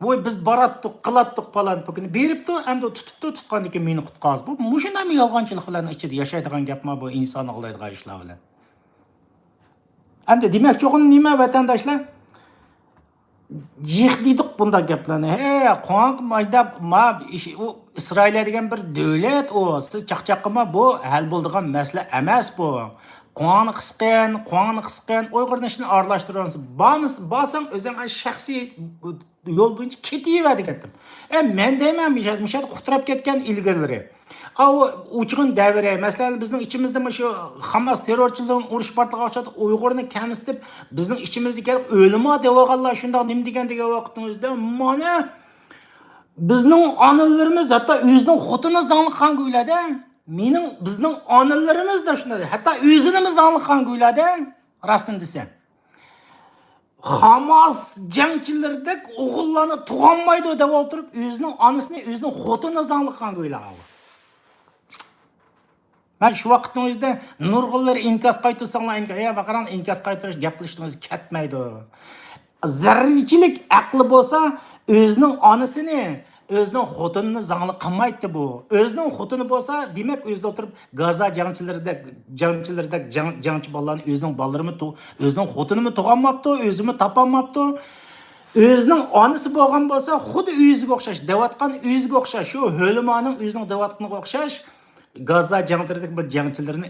ۋاي، بىز باراتتۇق، قىلاتتۇق پالان پۇكىنى. بېرىپتۇ، ئەمدى تۇتۇپتۇ، تۇتقاندىن كېيىن مېنى قۇتقاز. بۇ مۇشۇنداقمۇ يالغانچىلىق بىلەن ئىچىدە ياشايدىغان گەپما بۇ ئىنسان ئاغلايدىغان ئىشلار بىلەن؟ ئەمدى دېمەكچى بولغىنىم نېمە، ۋەتەنداشلار؟ جىق دېدۇق بۇنداق گەپلەرنى. ھە، قوڭاق مايدا، ما، ئىش-، ئۇ ئىسرائىلىيە دېگەن بىر دۆلەت ئۇ. سىز چاقچاق قىلما، بۇ ھەل بولىدىغان مەسىلە ئەمەس بۇ. قوڭاقنى قىسقىن، قوڭاقنى قىسقىن، ئۇيغۇرنىڭ ئىشىنى ئارىلاشتۇرۇۋالسا. بارمىس-، بارساڭ ئۆزۈڭ شەخسىي يول بويىچە كېتىۋەر دېگەنتىم. ئە، مەن دەيمەن، مىشا-، مىشا قۇتراپ كەتكەن ئىلگىرىلىرى. ئا، ئۇ ئۇچقۇن دەۋرى، مەسىلەن، بىزنىڭ ئىچىمىزدە مۇشۇ خاماس تېررورچىلىرىنىڭ ئۇرۇش بارلىقىغا ئوخشاپ ئۇيغۇرنى كەمسىتىپ، بىزنىڭ ئىچىمىزدە كېلىپ ئۆلىما دەۋالغانلار شۇنداق نېمە دېگەن دېگەن ۋاقتىڭىزدا، مانا، بىزنىڭ ئانىلىرىمىز ھەتتا ئۆزىنىڭ خوتۇنىنى زاڭلىققان گۇيلەدە، مېنىڭ، بىزنىڭ ئانىلىرىمىز دە شۇنداق، ھەتتا ئۆزىنىمۇ زاڭلىققان گۇيلەدە، راستىنى دېسە. خاماس جەڭچىلىرىدەك ئوغۇللارنى تۇغالمايدۇ دەپ ئولتۇرۇپ، ئۆزىنىڭ ئانىسىنى، ئۆزىنىڭ خوتۇنىنى زاڭلىققان گۇيلەدە. مەن شۇ ۋاقىتنىڭ ئۆزىدە نۇرغۇنلىرى ئىنكاس قايتۇرساڭلار، ئىنكا-، يا، قاراڭ، ئىنكاس قايتۇرۇش گەپ قىلىشىڭىز كەتمەيدۇ. زەررىچىلىك ئەقلى بولسا، ئۆزىنىڭ ئانىسىنى، ئۆزىنىڭ خوتۇنىنى زاڭلىق قىلمايتتى بۇ. ئۆزىنىڭ خوتۇنى بولسا، دېمەك، ئۆزىدە ئولتۇرۇپ، گازا جەڭچىلىرىدەك، جەڭچىلىرىدەك جەڭ-، جەڭچى بالىلارنى ئۆزىنىڭ بالىلىرىمۇ تو-، ئۆزىنىڭ خوتۇنىمۇ تۇغالماپتۇ، ئۆزىمۇ تاپالماپتۇ. ئۆزىنىڭ ئانىسى بولغان بولسا، خۇددى ئۆزىگە ئوخشاش، دەۋاتقان ئۆزىگە ئوخشاش، شۇ ھۆلىمانىڭ ئۆزىنىڭ دەۋاتقىنىغا ئوخشاش، گازا جەڭچىلىرىدەك بىر جەڭچىلىرىنى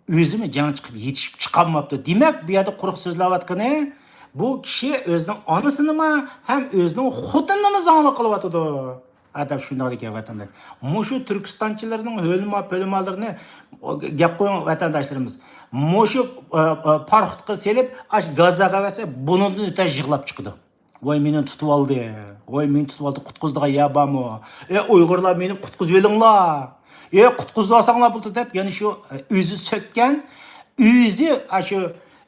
ئۆزىمۇ جەڭ چىقىپ يېتىشىپ چىقالماپتۇ. دېمەك، بۇ يەردە قۇرۇق سۆزلەۋاتقىنى، بۇ كىشى ئۆزىنىڭ ئانىسىنىمۇ ھەم ئۆزىنىڭ خوتۇنىنىمۇ زاڭلىق قىلىۋاتىدۇ. ھە، دەپ شۇنداق دېگەن ۋەتەنداش. مۇشۇ تۈركىستانچىلىرىنىڭ ھۆلىما-پۆلىمالىرىنى گەپ قويۇڭ، ۋەتەنداشلىرىمىز. مۇشۇ، ئە، ئە، پاراخوتقا سېلىپ، ئاش گازاغا بەرسە، بۇنىڭدىن ئۆتە يىغلاپ چىقىدۇ. ۋاي، مېنى تۇتۇۋالدى. ۋاي، مېنى تۇتۇۋالدى، قۇتقۇزىدىغان يەر بارمۇ؟ ئەي، ئۇيغۇرلار، مېنى قۇتقۇزۇۋېلىڭلار. ئەي، قۇتقۇزۇۋالساڭلار بولدى دەپ، يەنە شۇ، ئە، ئۆزى سۆككەن، ئۆزى، ئاشۇ،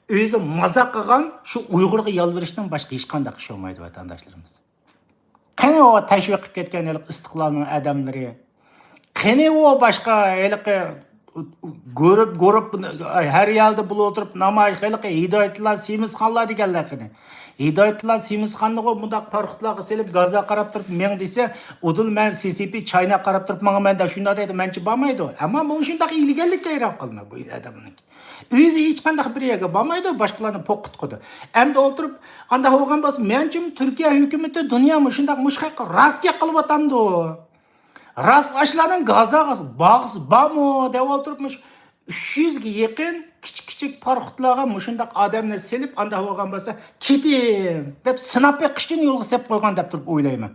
ئۆزى مازاق قىلغان شۇ ئۇيغۇرغا يالۋۇرۇشتىن باشقا ھېچقانداق ئىش بولمايدۇ، ۋەتەنداشلىرىمىز. قېنى ئۇ تەشۋىق قىلىپ كەتكەن ھېلىقى ئىستىقلالنىڭ ئادەملىرى؟ قېنى ئۇ باشقا ھېلىقى گۇرۇپ، گۇرۇپ، ھەر يەردە بولۇپ ئولتۇرۇپ نامايىش، ھېلىقى ھىدايەتۇللا سېمىزخانلار دېگەنلەر قېنى؟ ھىدايەتۇللا سېمىزخاننىغۇ مۇنداق پاراخوتلارغا سېلىپ، گازا قاراپ تۇرۇپ مېڭ دېسە، ئۇدۇل مەن سى سى پى چاينا قاراپ تۇرۇپ ماڭىمەن دەپ شۇنداق دەيدۇ، مەنچە بارمايدۇ. ئەمما مۇشۇنداق ھىيلىگەرلىككە ھەيران قالىمەن بۇ ئادەمنىڭ. ئۆزى ھېچقانداق بىر يەرگە بارمايدۇ، باشقىلارنى پوقۇتقۇدۇ. ئەمدى ئولتۇرۇپ، ئانداق بولغان بولسا، مەنچىمۇ تۈركىيە ھۆكۈمىتى دۇنيا مۇشۇنداق مۇشۇ خەققە راست گەپ قىلىۋاتامدۇ؟ راست ئاشۇلارنىڭ گازاغا باغىسى بارمۇ دەپ ئولتۇرۇپ، مۇشۇ ئۈچ يۈزگە يېقىن كىچىك كىچىك پاراخوتلارغا مۇشۇنداق ئادەمنى سېلىپ، ئانداق بولغان بولسا، كېتىڭ دەپ سىناپ بېقىش ئۈچۈن يولغا سېلىپ قويغان دەپ تۇرۇپ ئويلايمەن.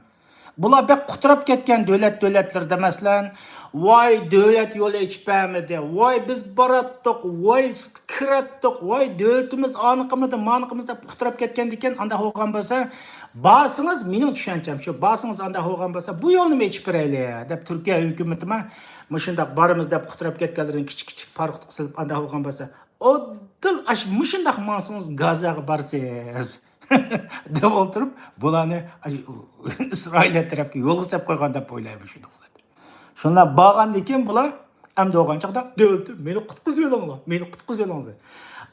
بۇلار بەك قۇتراپ كەتكەن دۆلەت، دۆلەتلىرىدە، مەسىلەن، ۋاي، دۆلەت يول ئېچىپ بەرمىدى، ۋاي، بىز باراتتۇق، ۋاي، كىرەتتۇق، ۋاي، دۆلىتىمىز ئانى قىلمىدى، مانى قىلمىدى دەپ قۇتراپ كەتكەندىكىن، ئانداق بولغان بولسا، بارسىڭىز، مېنىڭ چۈشەنچەم شۇ، بارسىڭىز ئانداق بولغان بولسا، بۇ يولنىمۇ ئېچىپ بېرەيلى دەپ تۈركىيە ھۆكۈمىتىمۇ مۇشۇنداق بارىمىز دەپ قۇتراپ كەتكەنلىرىنى كىچىك كىچىك پاراخوتقا سېلىپ، ئانداق بولغان بولسا، ئوددىل ئاش مۇشۇنداق ماڭسىڭىز گازاغا بارىسىز. دەپ ئولتۇرۇپ، بۇلارنى ئىسرائىلىيە تەرەپكە يولغا سەپ قويغان دەپ ئويلايمەن شۇنداق. شۇنداق بارغاندىن كېيىن بۇلار ئەمدى بولغان چاغدا دۆلىتىم، مېنى قۇتقۇزۇۋېلىڭلار، مېنى قۇتقۇزۇۋېلىڭلار.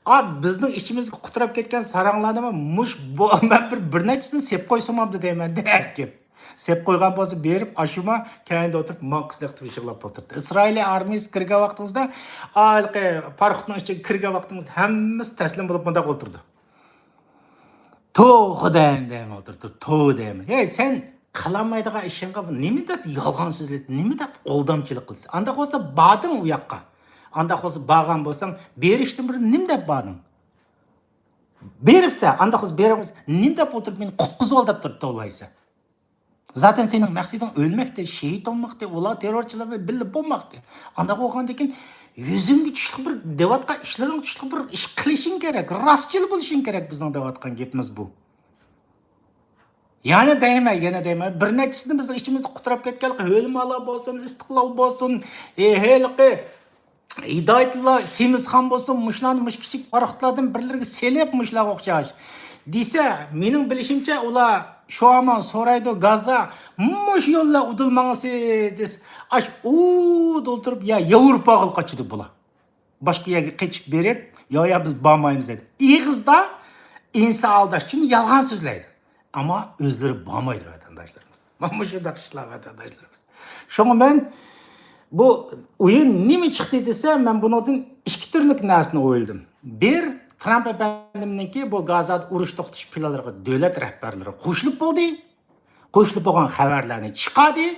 ئا، بىزنىڭ ئىچىمىزگە قۇتراپ كەتكەن ساراڭلارنىمۇ مۇش، بۇ، مەن بىر، بىر نەچچىسىنى سېپ قويسىمامدۇ دەيمەن دەركىم. سېپ قويغان بولسا بېرىپ، ئاشۇما كەينىدە ئولتۇرۇپ ماڭقىسدەك تۇرۇپ يىغلاپ ئولتۇرىدۇ. ئىسرائىلىيە ئارمىيىسى كىرگەن ۋاقتىڭىزدا، ئا، ھېلىقى پاراخوتنىڭ ئىچىگە كىرگەن ۋاقتىڭىزدا ھەممىسى تەسلىم بولۇپ مۇنداق ئولتۇرىدۇ. تو خۇدايىم دەيمەن ئولتۇرۇپ، تو دەيمەن. ھەي، سەن قىلالمايدىغان ئىشىڭغا نېمە دەپ يالغان سۆزلەيتتىڭ، نېمە دەپ ئالدامچىلىق قىلىسەن؟ ئانداق بولسا باردىڭ ئۇ ياققا. ئانداق بولسا بارغان بولساڭ، بېرىشتىن بۇرۇن نېمە دەپ باردىڭ؟ بېرىپسەن، ئانداق بولسا بېرىپ، نېمە دەپ ئولتۇرۇپ مېنى قۇتقۇزۇۋال دەپ تۇرۇپ توۋلايسەن؟ زاتەن سېنىڭ مەقسىتىڭ ئۆلمەكتى، شېھىت بولماقتى، ئۇلار تېررورچىلار بىلەن بىللە بولماقتى. ئانداق بولغاندىكىن يۈزۈڭگە چۈشلۈك بىر دەۋاتقان ئىشلىرىڭ چۈشلۈك بىر ئىش قىلىشىڭ كېرەك، راستچىل بولۇشۇڭ كېرەك. بىزنىڭ دەۋاتقان گېپىمىز بۇ. يەنە دەيمەن، يەنە دەيمەن، بىر نەچچىسىنى بىزنىڭ ئىچىمىزدە قۇتراپ كەتكەن ھۆلىمالار بولسۇن، ئىستىقلال بولسۇن، ئې، ھېلىقى ھىدايەتۇللا سېمىزخان بولسۇن، مۇشۇلارنى مۇشۇ كىچىك پاراخوتلاردىن بىرلىرىگە سېلىپ، مۇشۇلارغا ئوخشاش دېسە، مېنىڭ بىلىشىمچە، ئۇلار شۇ ھامان سورايدۇ، گازا مۇشۇ يوللا ئۇدۇل ماڭسى دېسە، ئاش ئۇدا ئولتۇرۇپ يا ياۋروپاغا قاچىدۇ بۇلار. باشقا يەرگە قېچىپ بېرىپ، يا يا بىز بارمايمىز دەيدۇ. ئېغىزدا ئىنسان ئالداش ئۈچۈن يالغان سۆزلەيدۇ. ئەمما ئۆزلىرى بارمايدۇ، ۋەتەنداشلىرىمىز. مانا مۇشۇنداق ئىشلار، ۋەتەنداشلىرىمىز. شۇڭا مەن بۇ ئويۇن نېمە چىقتى دېسە، مەن بۇنىڭدىن ئىككى تۈرلۈك نەرسىنى ئويلىدىم. بىر، ترامپ ئەپەندىمنىڭكى بۇ گازادا ئۇرۇش توختىتىش پىلانلىرىغا دۆلەت رەھبەرلىرى قوشۇلۇپ بولدى. قوشۇلۇپ بولغان خەۋەرلەرنى چىقاردى.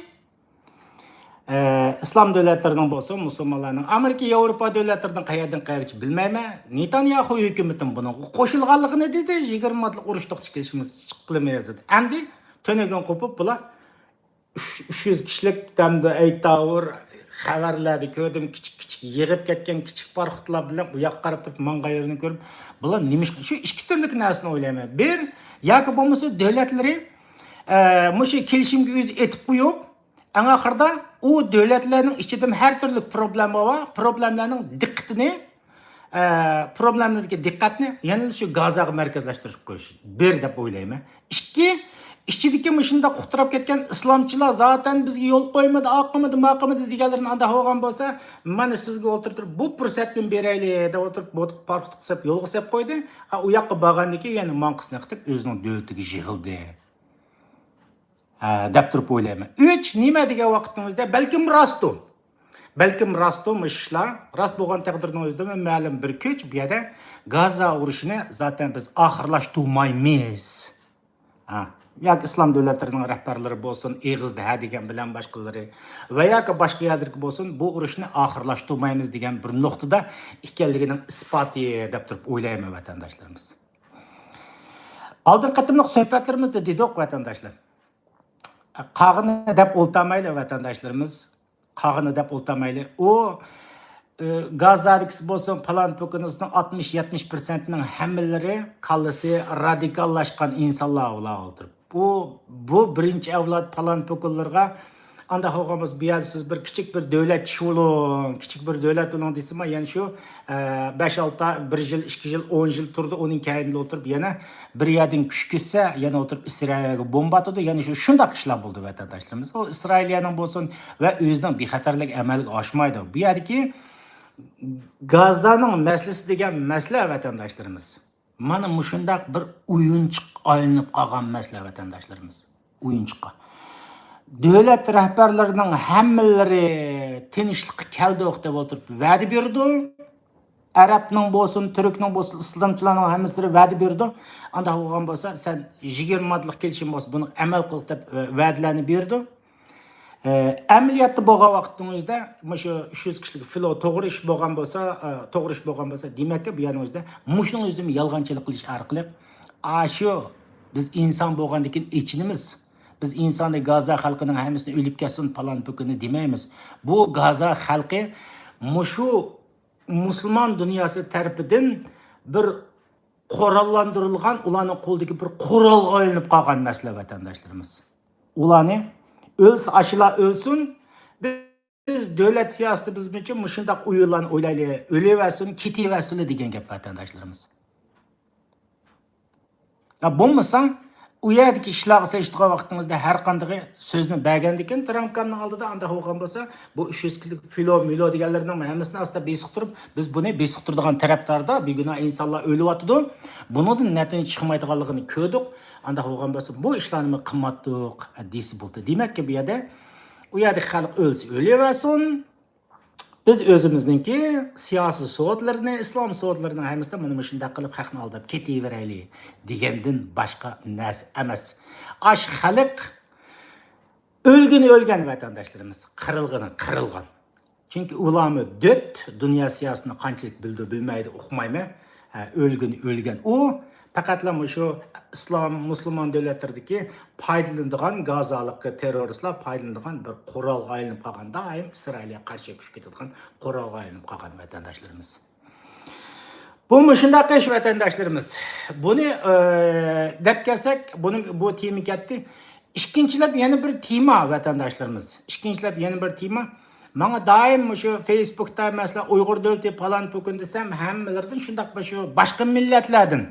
ئە، ئىسلام دۆلەتلىرىنىڭ بولسۇن، مۇسۇلمانلارنىڭ، ئامېرىكا، ياۋروپا دۆلەتلىرىنىڭ قەيەردىن قەيەرگىچە بىلمەيمەن، نېتانياخۇ ھۆكۈمىتىنىڭ بۇنىڭغا قوشۇلغانلىقىنى دېدى. يىگىرمە ماددىلىق ئۇرۇش توختىتىش كېلىشىمىنى قىلىمىز دېدى. ئەمدى تۈنۈگۈن قوپۇپ، بۇلار ئۈچ، ئۈچ يۈز كىشىلىك دەمدە ئەيتاۋۇر خەۋەرلەردە كۆردۈم، كىچىك، كىچىك يىغىپ كەتكەن كىچىك پاراخوتلار بىلەن ئۇ ياققا قاراپ تۇرۇپ ماڭغان يېرىنى كۆرۈپ، بۇلار نېمە ئىش قىلغان؟ شۇ ئىككى تۈرلۈك نەرسىنى ئويلايمەن. بىر، ياكى بولمىسا دۆلەتلىرى، ئە، مۇشۇ كېلىشىمگە ئۆزى ئېتىپ قويۇپ، ئەڭ ئاخىرىدا ئۇ دۆلەتلەرنىڭ ئىچىدىمۇ ھەر تۈرلۈك پروبلېما بار، پروبلېمىلارنىڭ دىققىتىنى، ئە، پروبلېمىلىرىدىكى دىققەتنى يەنىلا شۇ گازاغا مەركەزلەشتۈرۈپ قويۇش بىر دەپ ئويلايمەن. ئىككى، ئىچىدىكى مۇشۇنداق قۇتراپ كەتكەن ئىسلامچىلار زاتەن بىزگە يول قويمىدى، ئاقىمىدى، ماقىمىدى دېگەنلىرىنى ئانداق بولغان بولسا، مانا سىزگە ئولتۇرتۇرۇپ بۇ پۇرسەتنى بېرەيلى دەپ ئولتۇرۇپ، بۇ پاراخوتقا سەپ يولغا سەپ قويدى. ئا، ئۇ ياققا بارغاندىن كېيىن يەنە ماڭقىسىنى قىتىپ ئۆزىنىڭ دۆلىتىگە يىغىلدى. ئە، دەپ تۇرۇپ ئويلايمەن. ئۈچ، نېمە دېگەن ۋاقىتنىڭ ئۆزىدە بەلكىم راستتۇ. بەلكىم راستتۇ مۇشۇ ئىشلار. راست بولغان تەقدىرنىڭ ئۆزىدىمۇ مەلۇم بىر كۈچ بۇ يەردە گازا ئۇرۇشىنى زاتەن بىز ئاخىرلاشتۇرمايمىز. ھە. ياكى ئىسلام دۆلەتلىرىنىڭ رەھبەرلىرى بولسۇن، ئېغىزدا ھە دېگەن بىلەن باشقىلىرى ۋە ياكى باشقا يەرلەرگە بولسۇن، بۇ ئۇرۇشنى ئاخىرلاشتۇرمايمىز دېگەن بىر نۇقتىدا ئىكەنلىكىنىڭ ئىسپاتى دەپ تۇرۇپ ئويلايمەن، ۋەتەنداشلىرىمىز. ئالدىنقى قېتىملىق سۆھبەتلىرىمىزدە دېدۇق، ۋەتەنداشلار. قالغىنى دەپ ئولتۇرمايلى، ۋەتەنداشلىرىمىز. قالغىنى دەپ ئولتۇرمايلى. ئۇ، ئى، گازادىكىسى بولسۇن، پالان پوكىنىسنىڭ ئاتمىش، يەتمىش پىرسەنتىنىڭ ھەممىلىرى كاللىسى رادىكاللاشقان ئىنسانلار ئۇلار ئولتۇرۇپ. بۇ، بۇ بىرىنچى ئەۋلاد پالان پوكىنلىرىغا ئانداق بولغان بولسا، بۇ يەردە سىز بىر كىچىك بىر دۆلەتچى بولۇڭ، كىچىك بىر دۆلەت بولۇڭ دېسىمۇ، يەنە شۇ، ئە، بەش، ئالتە، بىر يىل، ئىككى يىل، ئون يىل تۇرىدۇ، ئۇنىڭ كەينىدە ئولتۇرۇپ يەنە بىر يەردىن كۈچ كۈتسە، يەنە ئولتۇرۇپ ئىسرائىلگە بومبا ئاتىدۇ، يەنە شۇ، شۇنداق ئىشلار بولىدۇ، ۋەتەنداشلىرىمىز. ئۇ ئىسرائىلىيەنىڭ بولسۇن ۋە ئۆزىنىڭ بىخەتەرلىكى ئەمەلگە ئاشمايدۇ. بۇ يەردىكى گازانىڭ مەسىلىسى دېگەن مەسىلە، ۋەتەنداشلىرىمىز. مانا مۇشۇنداق بىر ئويۇنچۇق ئايلىنىپ قالغان مەسىلە، ۋەتەنداشلىرىمىز. ئويۇنچۇققا. دۆلەت رەھبەرلىرىنىڭ ھەممىلىرى تىنچلىققا كەلدۇق دەپ ئولتۇرۇپ ۋەدە بېرىدۇ. ئەرەبنىڭ بولسۇن، تۈركنىڭ بولسۇن، ئىسلامچىلارنىڭ ھەممىسى بىر ۋەدە بېرىدۇ. ئانداق بولغان بولسا، سەن يىگىرمە ماددىلىق كېلىشىم بولسا، بۇنى ئەمەل قىل دەپ، ئە، ۋەدىلەرنى بېرىدۇ. ئە، ئەمەلىيەتتە بولغان ۋاقىتنىڭ ئۆزىدە مۇشۇ ئۈچ يۈز كىشىلىك فلو توغرا ئىش بولغان بولسا، ئە، توغرا ئىش بولغان بولسا، دېمەككى، بۇ يەرنىڭ ئۆزىدە مۇشۇنىڭ ئۆزىمۇ يالغانچىلىق قىلىش ئارقىلىق، ئاشۇ بىز ئىنسان بولغاندىن كېيىن ئېچىنىمىز. بىز ئىنساننى، گازا خەلقىنىڭ ھەممىسىنى ئۆلۈپ كەتسۇن، پالان پۈكۈننى دېمەيمىز. بۇ گازا خەلقى مۇشۇ مۇسۇلمان دۇنياسى تەرىپىدىن بىر قوراللاندۇرۇلغان، ئۇلارنىڭ قولىدىكى بىر قورالغا ئايلىنىپ قالغان مەسىلە، ۋەتەنداشلىرىمىز. ئۇلارنى ئۆلسە ئاشۇلار ئۆلسۇن، بىز دۆلەت سىياسىتىمىز بويىچە مۇشۇنداق ئويۇنلارنى ئوينايلى، ئۆلۈۋەرسۇن، كېتىۋەرسۇنلار دېگەن گەپ، ۋەتەنداشلىرىمىز. يا بولمىسا، ئۇ يەردىكى ئىشلارغا سېلىشتۇرغان ۋاقتىڭىزدا ھەر قاندىقى سۆزنى بەرگەندىكىن، ترامپ كامنىڭ ئالدىدا ئانداق بولغان بولسا، بۇ ئۈچ يۈز كىلو فىلو مىلو دېگەنلىرىنىڭ ھەممىسىنى ئاستا بېسىقتۇرۇپ، بىز بۇنى بېسىقتۇرىدىغان تەرەپداردا بىگۇناھ ئىنسانلار ئۆلۈۋاتىدۇ. بۇنىڭدىن نەتىجە چىقمايدىغانلىقىنى كۆردۇق. ئانداق بولغان بولسا، بۇ ئىشلارنىمۇ قىلماتتۇق، دېسە بولدى. دېمەككى، بۇ يەردە، ئۇ يەردە خەلق ئۆلسە ئۆلۈۋەرسۇن. بىز ئۆزىمىزنىڭكى سىياسىي سوتلىرىنى، ئىسلام سوتلىرىنىڭ ھەممىسىدە مانا مۇشۇنداق قىلىپ خەقنى ئالداپ كېتىۋېرەيلى دېگەندىن باشقا نەرسە ئەمەس. ئاش خەلق ئۆلگىنى ئۆلگەن ۋەتەنداشلىرىمىز، قىرىلغىنى قىرىلغان. چۈنكى ئۇلارمۇ دۆت دۇنيا سىياسىتىنى قانچىلىك بىلىدۇ بىلمەيدۇ ئۇقمايمەن. ھە، ئۆلگىنى ئۆلگەن. ئۇ پەقەتلا مۇشۇ ئىسلام، مۇسۇلمان دۆلەتلىرىدىكى پايدىلىنىدىغان، غازالىق تېررورىستلار پايدىلىنىدىغان بىر قورالغا ئايلىنىپ قالغان، دائىم ئىسرائىلگە قارشى كۈچ كېتىدىغان قورالغا ئايلىنىپ قالغان ۋەتەنداشلىرىمىز. بۇ مۇشۇنداق ئىش، ۋەتەنداشلىرىمىز. بۇنى، ئى، دەپ كەلسەك، بۇنى، بۇ تېما كەتتى. ئىككىنچىلەپ يەنە بىر تېما، ۋەتەنداشلىرىمىز. ئىككىنچىلەپ يەنە بىر تېما. ماڭا دائىم مۇشۇ فېيسبۇكتا، مەسىلەن، ئۇيغۇر دۆلىتى پالان پوكۇن دېسەم، ھەممىلىرىدىن شۇنداق بىر شۇ باشقا مىللەتلەردىن،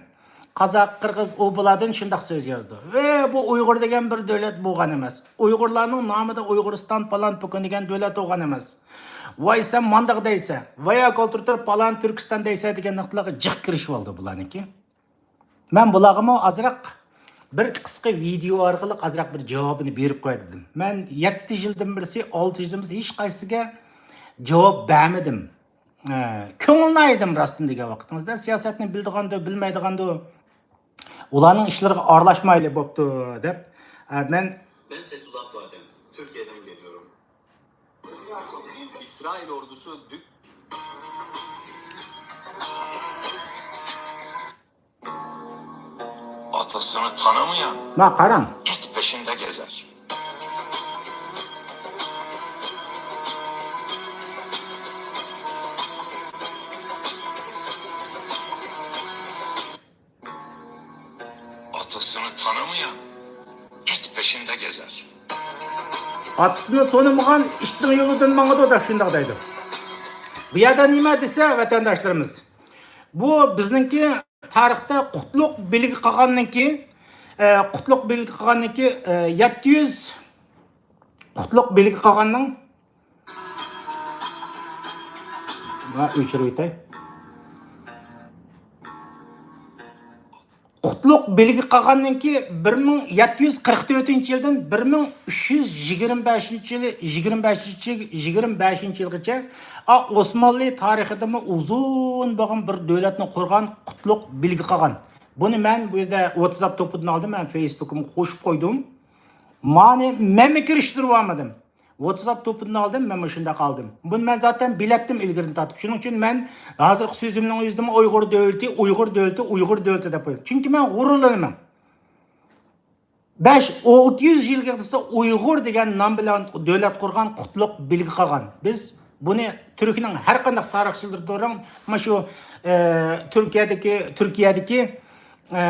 قازاق، قىرغىز، ئۇ بۇلاردىن شۇنداق سۆز يازىدۇ. ۋە بۇ ئۇيغۇر دېگەن بىر دۆلەت بولغان ئەمەس. ئۇيغۇرلارنىڭ نامىدا ئۇيغۇرىستان پالان پوكۇن دېگەن دۆلەت بولغان ئەمەس. ۋاي، سەن مانداق دەيسەن، ۋاي، ياكى ئولتۇرۇپ تۇرۇپ پالان تۈركىستان دەيسەن دېگەن نۇقتىلارغا جىق كىرىشىۋالدى بۇلارنىڭكى. مەن بۇلارغىمۇ ئازراق بىر قىسقا ۋىدېئو ئارقىلىق ئازراق بىر جاۋابىنى بېرىپ قوياي دېدىم. مەن يەتتە يىلدىن بىرسى، ئالتە يىلدىن بىرسى ھېچقايسىسىغا جاۋاب بەرمىدىم. ئە، كۆڭلىنى ئايىدىم راستىنى دېگەن ۋاقتىڭىزدا. سىياسەتنى بىلىدىغاندۇ، بىلمەيدىغاندۇ، ئۇلارنىڭ ئىشلىرىغا ئارىلاشمايلى بوپتۇ دەپ، ئە، مەن مەن فەتھۇللاھ بادەم، تۈركىيەدىن گېلىيورۇم. İsrail ordusu dü- Atasını tanımayan مانا قاراڭ. İt peşinde gezer. Atasını tanımayan it peşinde gezer. ئاتىسىنى تونۇمىغان ئىتنىڭ يولىدىن ماڭىدۇ دەپ شۇنداق دەيدۇ. بۇ يەردە نېمە دېسە، ۋەتەنداشلىرىمىز، بۇ بىزنىڭكى تارىختا قۇتلۇق بىلگە قالغاننىڭكى، ئە، قۇتلۇق بىلگە قالغاننىڭكى، ئە، يەتتە يۈز، قۇتلۇق بىلگە قالغاننىڭ، ۋە ئۆچۈرۈۋېتەي. قۇتلۇق بىلگە قالغاندىن كېيىن، بىر مىڭ يەتتە يۈز قىرىق تۆتىنچى يىلدىن بىر مىڭ ئۈچ يۈز يىگىرمە بەشىنچى يىلى، يىگىرمە بەشىنچى، يىگىرمە بەشىنچى يىلغىچە، ئا، ئوسمانلى تارىخىدىمۇ ئۇزۇن بولغان بىر دۆلەتنى قۇرغان قۇتلۇق بىلگە قالغان. بۇنى مەن بۇ يەردە ۋاتساپ توپىدىن ئالدىم، مەن فېيسبۇكۇمغا قوشۇپ قويدۇم. مانى مەنمۇ كىرىشتۈرۈۋالمىدىم. ۋاتساپ توپىدىن ئالدىم، مەن مۇشۇنداق ئالدىم. بۇنى مەن زاتەن بىلەتتىم ئىلگىرىدىن تارتىپ. شۇنىڭ ئۈچۈن مەن ھازىرقى سۆزۈمنىڭ ئۆزىدىمۇ ئۇيغۇر دۆلىتى، ئۇيغۇر دۆلىتى، ئۇيغۇر دۆلىتى دەپ قويدۇم. چۈنكى مەن غۇرۇرلىنىمەن. بەش، ئالتە يۈز يىلغا دېسە ئۇيغۇر دېگەن نام بىلەن دۆلەت قۇرغان قۇتلۇق بىلگە قالغان. بىز بۇنى تۈركنىڭ ھەر قانداق تارىخچىلىرى تۇرۇڭ، مانا شۇ، ئە، تۈركىيەدىكى، تۈركىيەدىكى، ئە،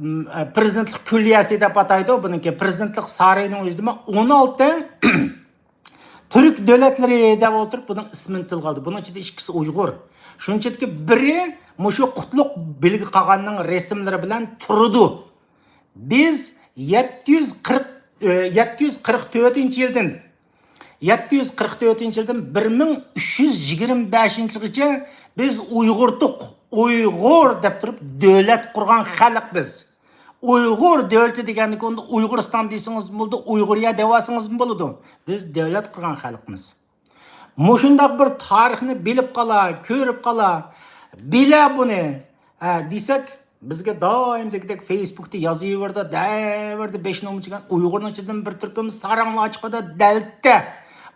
م، ئە، پىرېزىدېنتلىق كۈللىيەسى دەپ ئاتايدۇ. بۇنىڭكى پىرېزىدېنتلىق سارىيىنىڭ ئۆزىدىمۇ ئون ئالتە تۈرك دۆلەتلىرى دەپ ئولتۇرۇپ، بۇنىڭ ئىسمىنى تىلغا ئالدى. بۇنىڭ ئىچىدە ئىككىسى ئۇيغۇر. شۇنىڭ ئىچىدىكى بىرى مۇشۇ قۇتلۇق بىلگە قالغاننىڭ رەسىملىرى بىلەن تۇرىدۇ. بىز يەتتە يۈز قىرىق، ئە، يەتتە يۈز قىرىق تۆتىنچى يىلدىن، يەتتە يۈز قىرىق تۆتىنچى يىلدىن بىر مىڭ ئۈچ يۈز يىگىرمە بەشىنچى يىلغىچە بىز ئۇيغۇرتۇق، ئۇيغۇر دەپ تۇرۇپ دۆلەت قۇرغان خەلق بىز. ئۇيغۇر دۆلىتى دېگەندىكى ئۇندا ئۇيغۇرىستان دېسىڭىزمۇ بولىدۇ، ئۇيغۇرىيە دەۋالسىڭىزمۇ بولىدۇ. بىز دۆلەت قۇرغان خەلقمىز. مۇشۇنداق بىر تارىخنى بىلىپ قالا، كۆرۈپ قالا، بىلە بۇنى، ھە، دېسەك، بىزگە دائىم دېگۈدەك فېيسبۇكتا يازىۋېرىدۇ، دەۋېرىدۇ، بېشىنى ئومىچىغان ئۇيغۇرنىڭ ئىچىدىن بىر تۈركۈم ساراڭلار چىقىدۇ، دەلتە.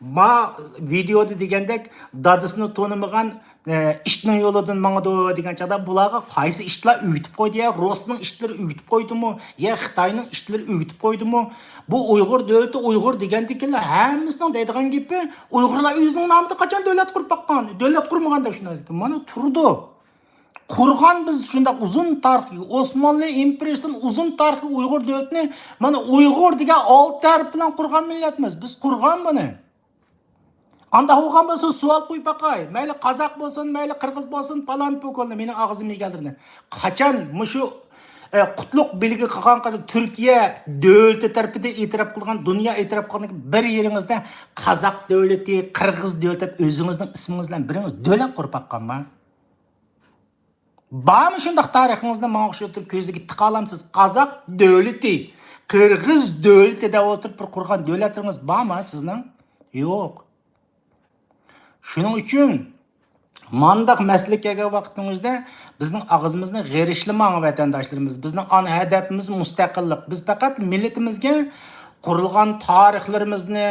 ما ۋىدېئودا دېگەندەك، دادىسىنى تونۇمىغان، ئە، ئىتنىڭ يولىدىن ماڭىدۇ دېگەن چاغدا، بۇلارغا قايسى ئىتلار ئۆگىتىپ قويدى يا؟ رۇسنىڭ ئىتلىرى ئۆگىتىپ قويدىمۇ؟ يا خىتاينىڭ ئىتلىرى ئۆگىتىپ قويدىمۇ؟ بۇ ئۇيغۇر دۆلىتى ئۇيغۇر دېگەندىكىنلا ھەممىسىنىڭ دەيدىغان گېپى، ئۇيغۇرلار ئۆزىنىڭ نامىدا قاچان دۆلەت قۇرۇپ باققان؟ دۆلەت قۇرمىغان دەپ شۇنداق دېدى. مانا تۇرىدۇ. قۇرغان بىز شۇنداق ئۇزۇن تارىخ، ئوسمانلى ئىمپېرىيىسىدىن ئۇزۇن تارىخلىق ئۇيغۇر دۆلىتىنى، مانا ئۇيغۇر دېگەن ئالتە ھەرپ بىلەن قۇرغان مىللەتمىز. بىز قۇرغان بۇنى. ئانداق بولغان بولسا سوئال قويۇپ باقاي. مەيلى قازاق بولسۇن، مەيلى قىرغىز بولسۇن، پالان پوكوننى مېنىڭ ئاغزىم يېگەنلىرىنى. قاچان مۇشۇ، ئە، قۇتلۇق بىلگە قىلغان قەدەر تۈركىيە دۆلىتى تەرىپىدىن ئېتىراپ قىلغان، دۇنيا ئېتىراپ قىلغان بىر يېرىڭىزدە قازاق دۆلىتى، قىرغىز دۆلىتى دەپ ئۆزىڭىزنىڭ ئىسمىڭىز بىلەن بىرىڭىز دۆلەت قۇرۇپ باققانما؟ بارمۇ شۇنداق تارىخىڭىزنى ماڭا ئوخشىتىپ كۆزىگە تىقالامسىز؟ قازاق دۆلىتى، قىرغىز دۆلىتى دەپ ئولتۇرۇپ بىر قۇرغان دۆلەتلىرىڭىز بارمۇ سىزنىڭ؟ يوق. شۇنىڭ ئۈچۈن مانداق مەسىلىگە كەلگەن ۋاقتىڭىزدا بىزنىڭ ئاغزىمىزنى غېرىشلىماڭ، ۋەتەنداشلىرىمىز. بىزنىڭ ئانا ھەدەپىمىز مۇستەقىللىق. بىز پەقەت مىللىتىمىزگە قۇرۇلغان تارىخلىرىمىزنى،